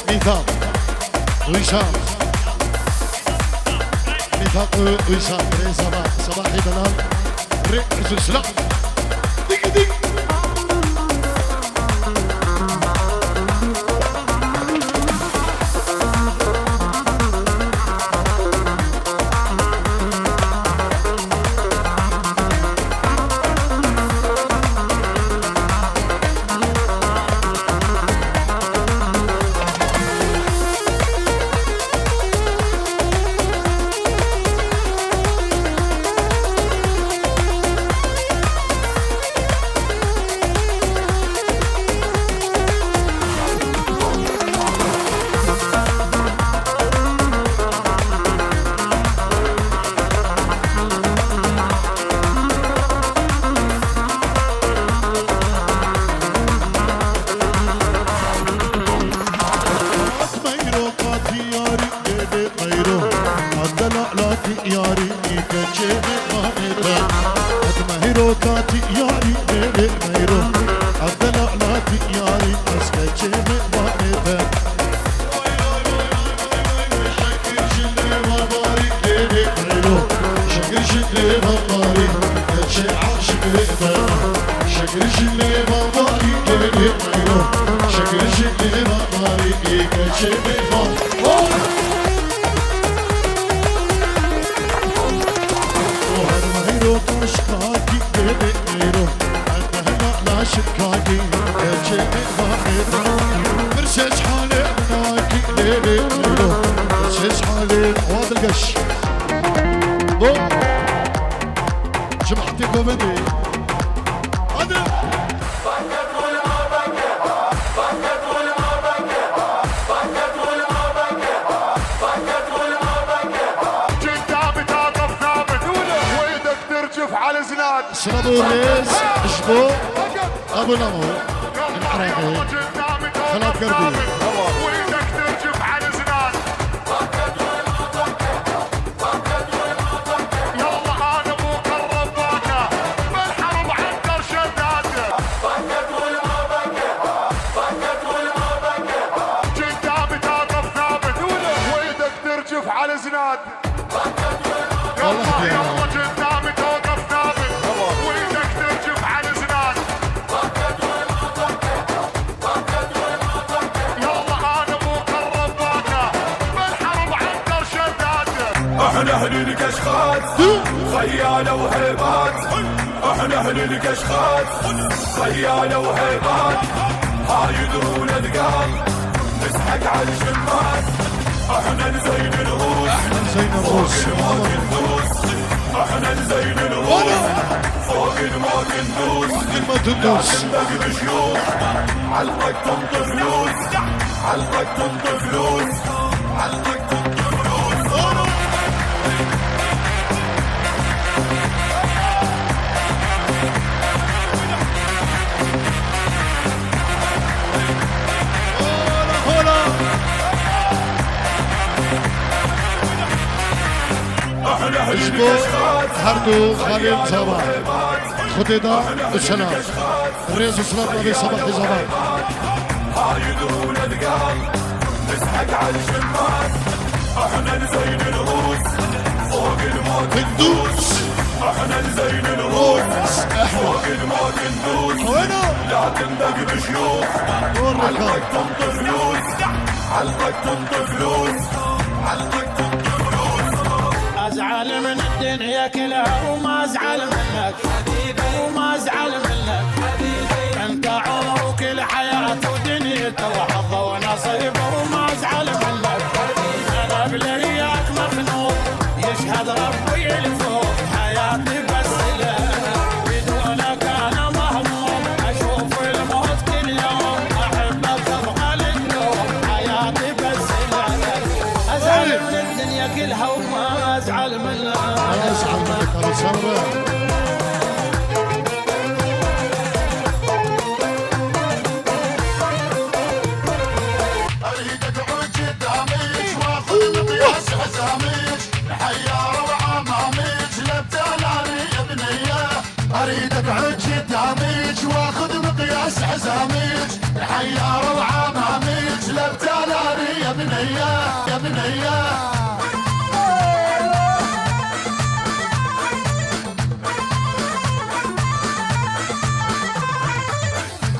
Mîthaq, Wîsam. Mîthaq û Wîsam, birê Sabah, Sabahê delal. Rê, rê, silah. Dik, dik. Meyro katî yarî, dêdê meyro. Abdela latî yarî, î keçê mêvanê te. Et meyro katî yarî, dêdê meyro. Abdela latî yarî, ez keçê mêvanê te. Şekir ji lêva barî, dêdê meyro. Şekir ji lêva barî, keçê aşiqê te. Şekir ji lêva barî, dêdê meyro. Şekir ji lêva barî, ê keçê mêvan. Oh! O her meyro taşkakî, dêdê meyro. Her mehla şikakî, keçê mêvan. Hadi. قدامي توقف ثابت، وايدك ترجف على زناد. Şina bo rêz ji bo Ebu Namo, Iraqê, xelat girtî. وايدك ترجف على زناد. يلا انا ابو قربانه، بالحرب عنتر شداده. قدامي توقف ثابت، وايدك ترجف على زناد. والله يلا قدامي توقف ثابت، وايدك ترجف على زناد. يلا انا ابو قربانه، بالحرب عنتر شداده. احنا اهل الكشخات، خيالة وهيبات. احنا اهل الكشخات، خيالة وهيبات. هاي يدرون اثقال، نسحق على الجمات. احنا نزين الروس، احنا نزين الروس. فوق الموت ندوس. احنا نزين الروس، فوق الموت ندوس. فوق الموت ندوس. لازم نبقى بشيوخ، علقك تنطي فلوس. علقك تنطي فلوس. علقك تنطي فلوس. Ji bo her du xalên Zava, Xwedê da û selam. Rêz û silav navê Sebahê Zava. هاي يدرون اثقال، نسحق على الجمات. احنا نزين الروس، فوق الموت ندوس. احنا نزين الروس، فوق الموت ندوس. لا تندق بشيوخ، علقك تنطي فلوس. علقك تنطي فلوس. علقك تنطي فلوس. ازعل من الدنيا كلها وما ازعل منك. وما ازعل منك. انت عمرك الحياة ودنيته وحظه ونصيبه وما ازعل منك. انا بلقياك مخنوق، يشهد ربي الفوق، حياتي بس لك. بدونك انا مهموم، اشوف الموت كل يوم، احبك تبقى للنوم، حياتي بس لك. ازعل من الدنيا كلها وما ازعل منك. ما ازعل منك، ابو سمره. اريدك عود قدامك، واخذ مقياس حزامك، الحيارة وعمامك، لا بتالاري يا بنية. اريدك عود قدامك، واخذ مقياس حزامك، الحيارة وعمامك، لا بتالاري يا بنية، يا بنية.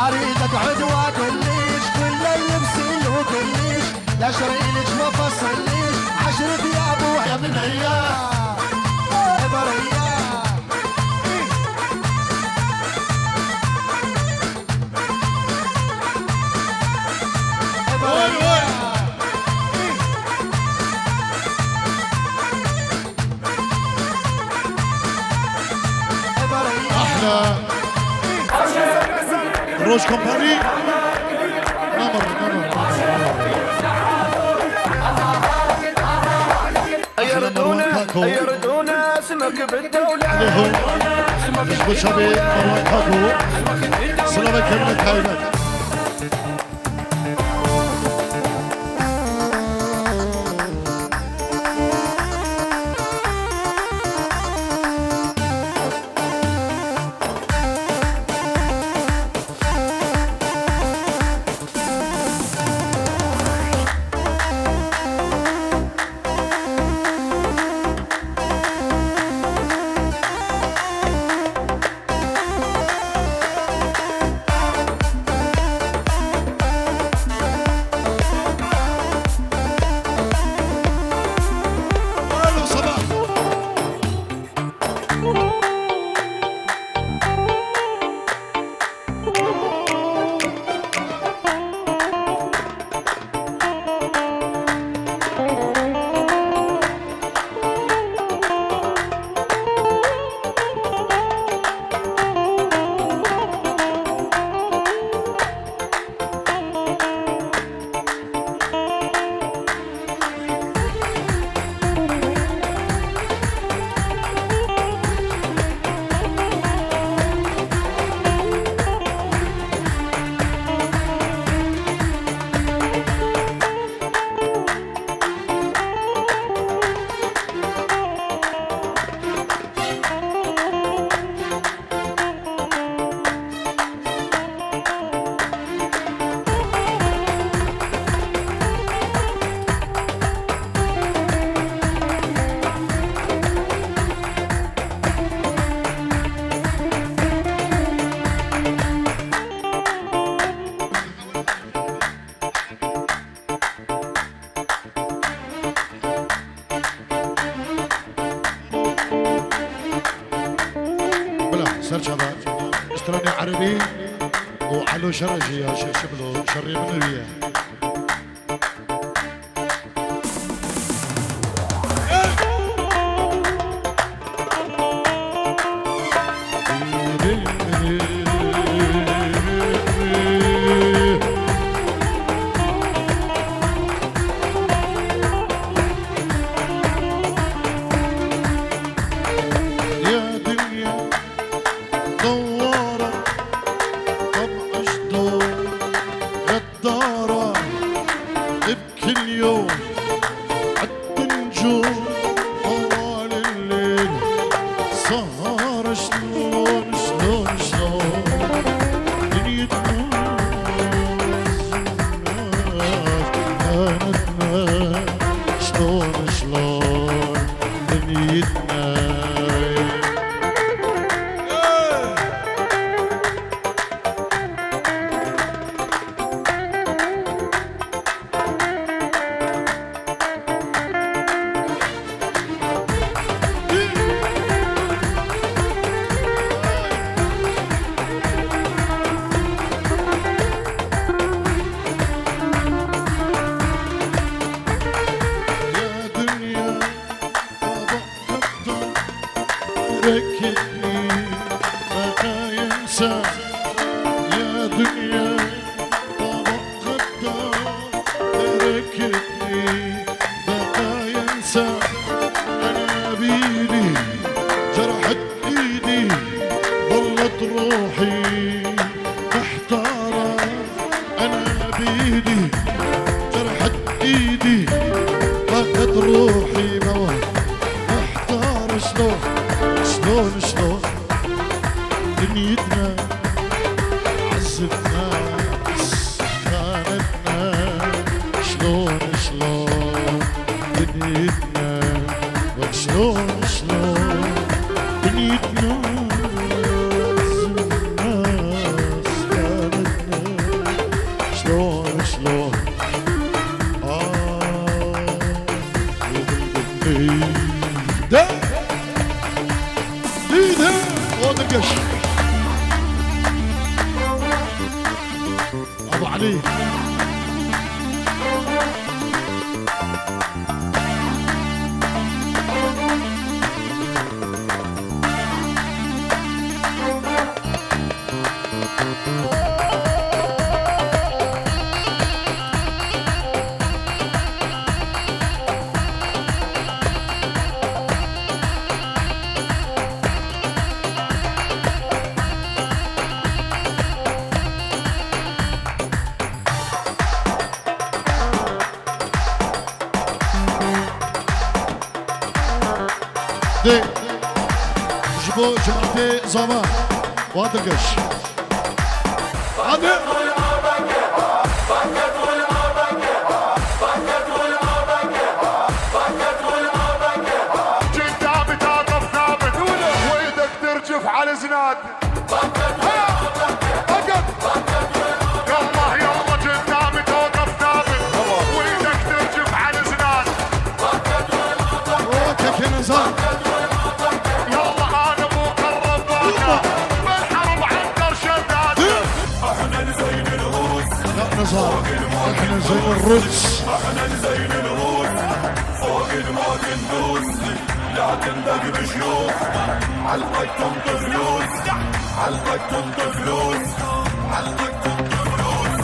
اريدك عدوى كلش، كل اللي بسيل وكلش، لا شريلك ما فصلش، عشر ثياب ويا بنية، يا برية. يا برية. احلى روج كومباني. نمر، نمر، نمر، نمر. احلى مروان كاكو. عليهم. مش بشبي مروان كاكو. سلامة كلمة تايمت. Stranê Erebî û Elo Şere jî ya şe-, şiblo şerê min wî ye. Ya dinya دوارة، طب أشدو غدارة، بكل يوم عدن جو طوال الليل سهر. شلون، شلون، شلون دنيتنا، خانتنا، شلون، شلون دنيتنا. يا دنيا، بابا خطر، ركبني، ما ينسى. يا دنيا، بابا غدار، تركتني بقى ينسى. أنا بيدي جرحت إيدي، ظلت روحي محتارة. أنا بيدي جرحت إيدي، ضاقت روحي موت محتارة. شلون، شلون، شلون دنيتنا عزتنا، خانتنا، شلون، شلون دنيتنا، وشلون، شلون دنيتنا عزتنا، خانتنا، شلون، شلون، آه، وبالبنية. ده. Dide Odirgeş. Abu Ali. Dê ji bo cimatê Zava. Wadirgeş. Hadi. قدامي توقف ثابت، وايدك ترجف على زناد. ها! رقد! يلا، يلا، قدامي توقف ثابت، وايدك ترجف على زناد. اوكي، نزار. يلا، انا مو قرب باكا، بالحرب عنتر شداد. لا، نزار، احنا زين الروس. احنا زين الروس، فوق الموت ندوس. لا تندق بشيوخ، حلقك تنطي فلوس، حلقك تنطي فلوس، حلقك تنطي فلوس.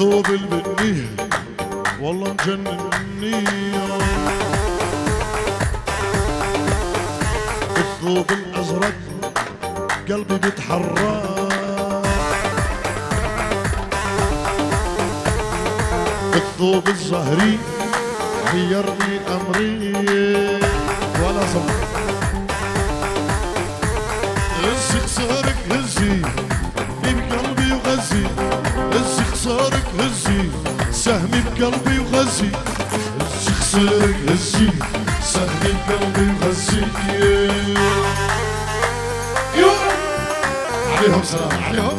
الثوب البني والله مجنني. الثوب الأزرق قلبي بيتحرك. الثوب الزهري غيرني أمري. ولا صح. هزي خصارك هزي، بقلبي وغزي. هزي خصارك هزي، سهمي بقلبي وغزي. هزي خصارك هزي، سهمي بقلبي وغزي. يو. عليهم سلام، عليهم.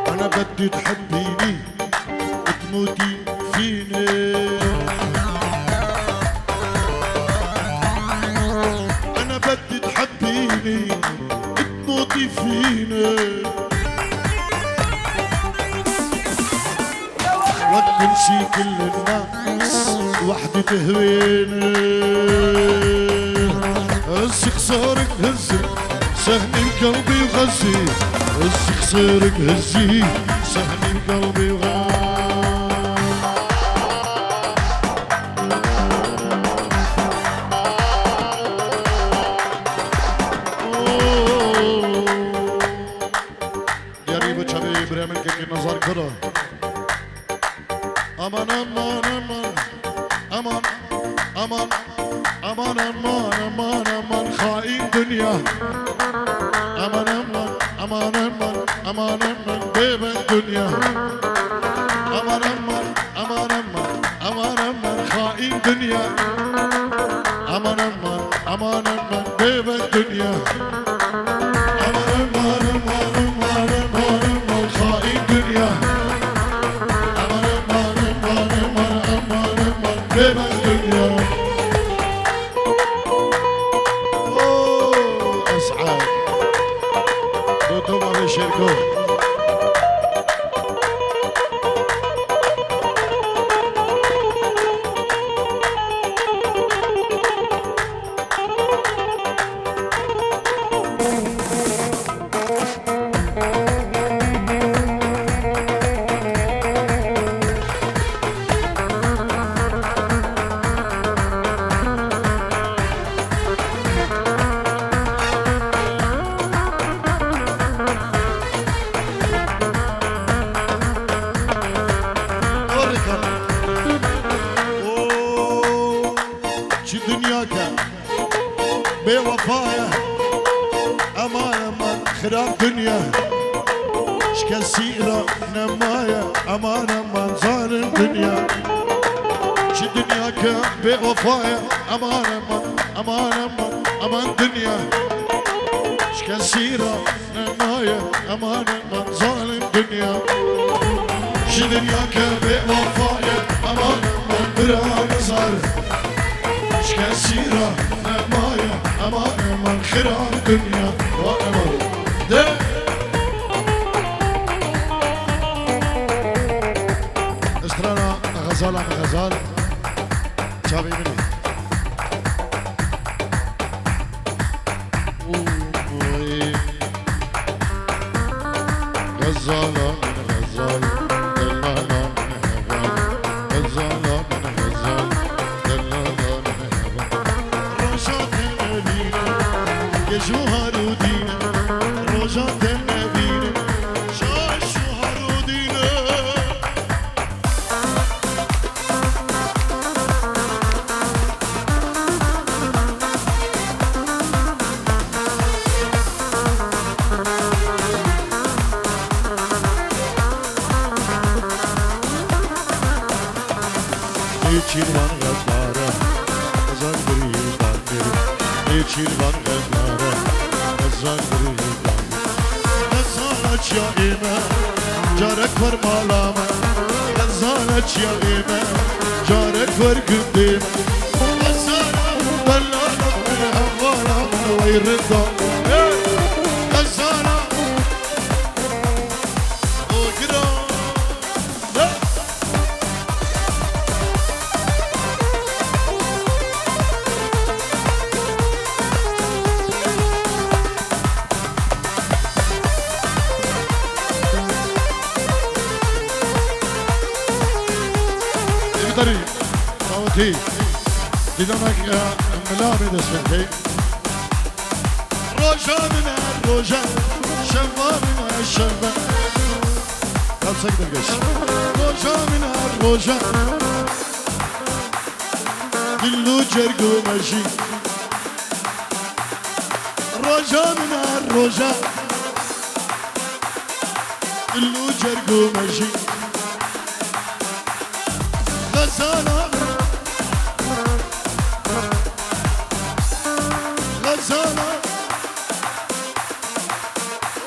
أنا بدي تحبيني، تموتي فيني. أنا بدي تحبيني، تموتي فيني. وقت نسي كل الناس، وحدي تهويني. هزي خصارك هزي، سهمي بقلبي وغزي. هزي خصارك هزي، سهمي بقلبي وغزي. Yarî bi çavê birê min kekê Nezar Kuro. Aman, aman, aman, aman, aman, aman, aman, aman, aman, hain dünya. Aman, aman, aman, aman, aman, aman, bêbek dünya. Aman, aman, aman, aman, aman, aman, hain dünya. Aman, aman, aman, aman, bêbek dünya. Aman, aman, aman, aman, aman, aman, hain dünya. Aman, aman, aman, aman, aman, aman, bêbek dünya. Oh, Es'ad. Doto Mavê Şêrko. Harika. Oo, çi dünya ke bêwefa ye. Eman, eman, xirab dünya. Ji kesî re nemaye. Eman, eman, zalim dünya. Çi dünya ke bêwefa ye. Eman, eman, eman, eman, eman dünya. Ji kesî re nemaye, eman, eman, zalim dünya. Ji dünya ke bêwefa ye, eman, eman, bira Nezar. Ji kesî re nemaye, eman, eman, xirab dünya. Wa eman. De. Strana xezala min xezal. Çavê min e. Oy. Xezala min xezal, delala min heval. Xezala min xezal, delala min heval. Roja te nebîne, gej û harûdîne. Roja te nebîne, şaş û harûdîne. Ê çîrvan xezala, xezal girî bakir. Ê çîrvan xezala, xezal girî bakir. Xezala çiya ê me, carek wer mala me. Zana çiyayê me, carek wer gundê me. Zana delala me, hevara me, wey rinda. Hey! Zana. O gira. Hey! Evdarî, dawetî, dîlanek, e, mila bê dest pê bikey. Roja min her roja, şeva min her şeva. Kapsak dergeş. Roja min her roja, gil û cerg û mejî. Roja min her roja, gil û cerg û mejî. Xezana, xezana.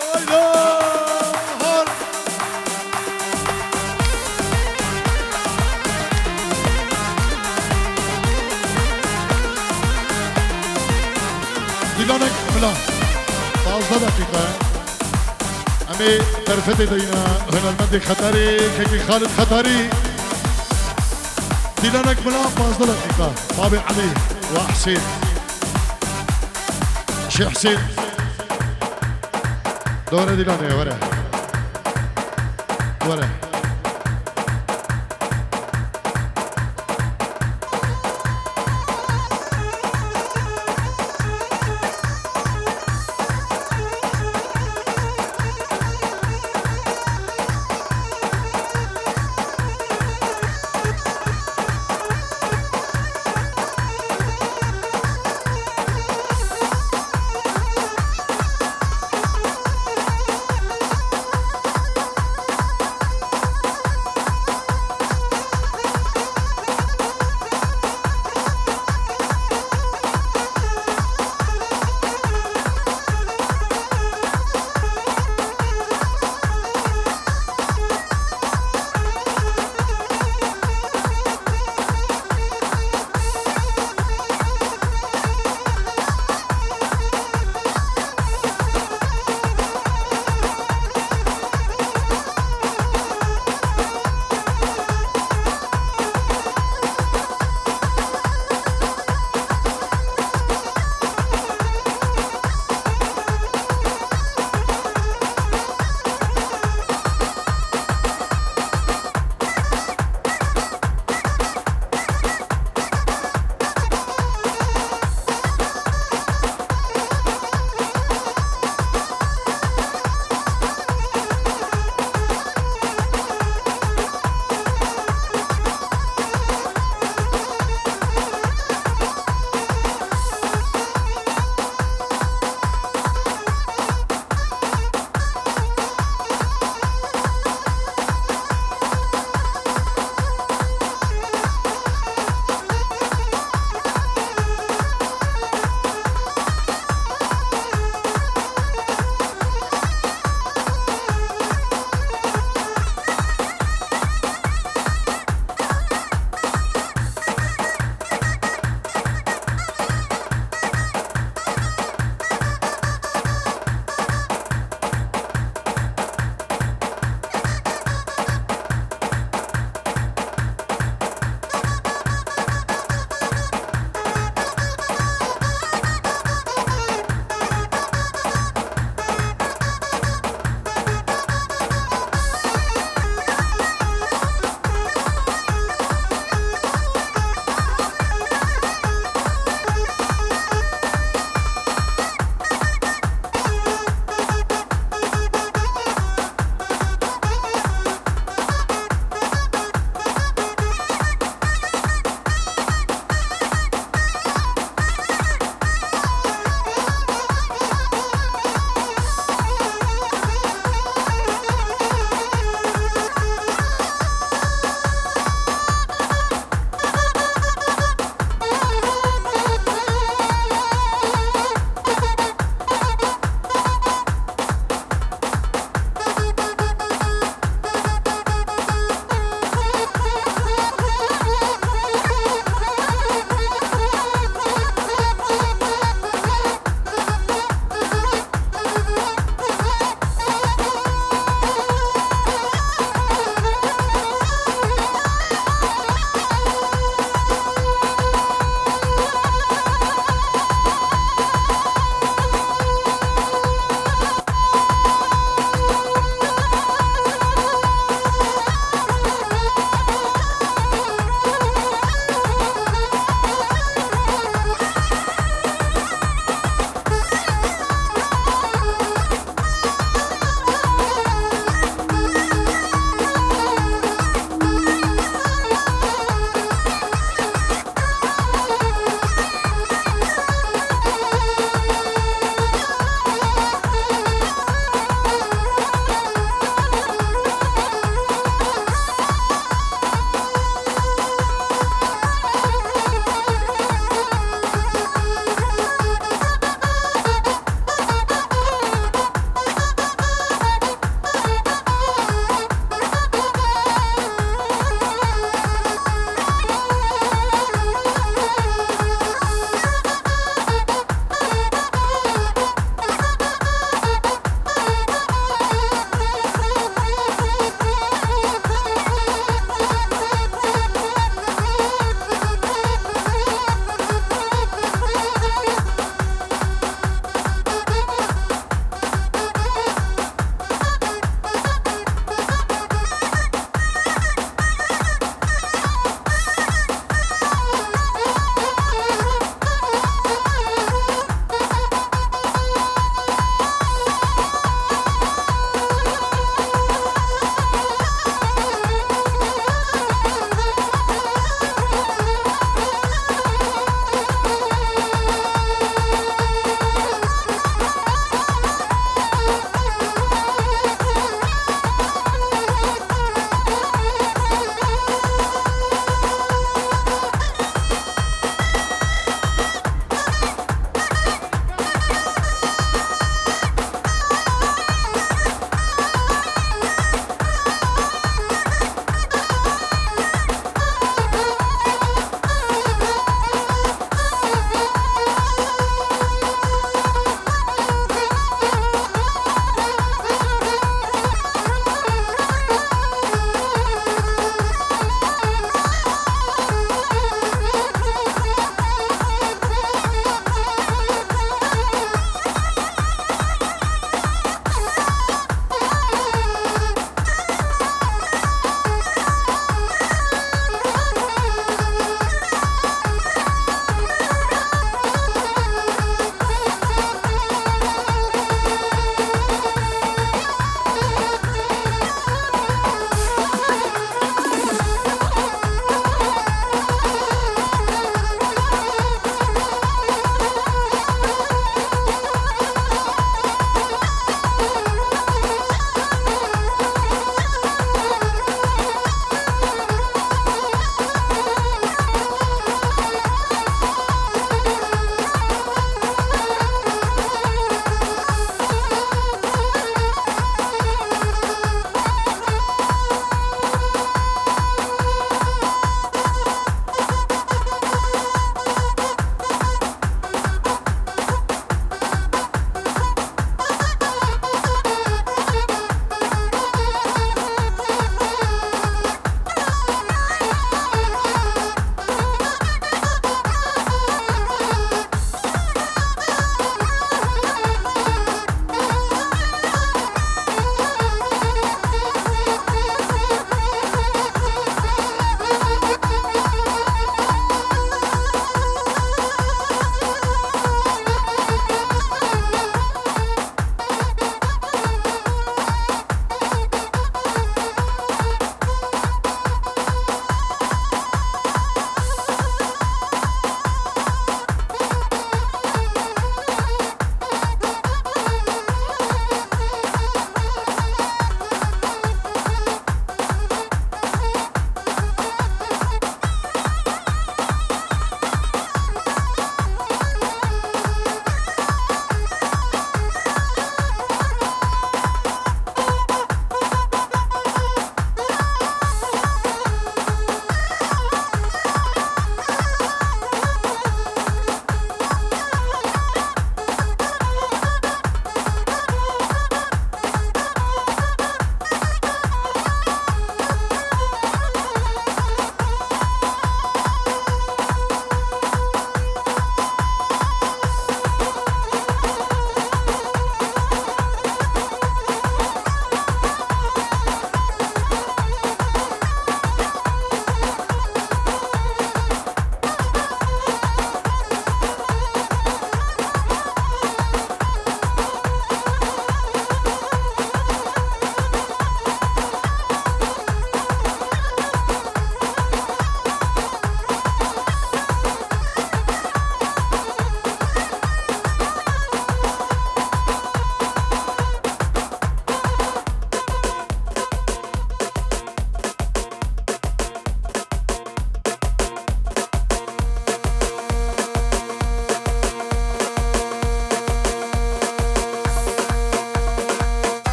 Hayda! Har! Dîlanek mila. Pazdeh deqîqe. Em ê derfetê deyne hunermendê Xeterê, kekê Xalid Xeterî. Dîlanek mila pazdeh deqîqe. Babê Elî ve Hesên. Şêx Hesên. Dore Dîlanê, were. Were.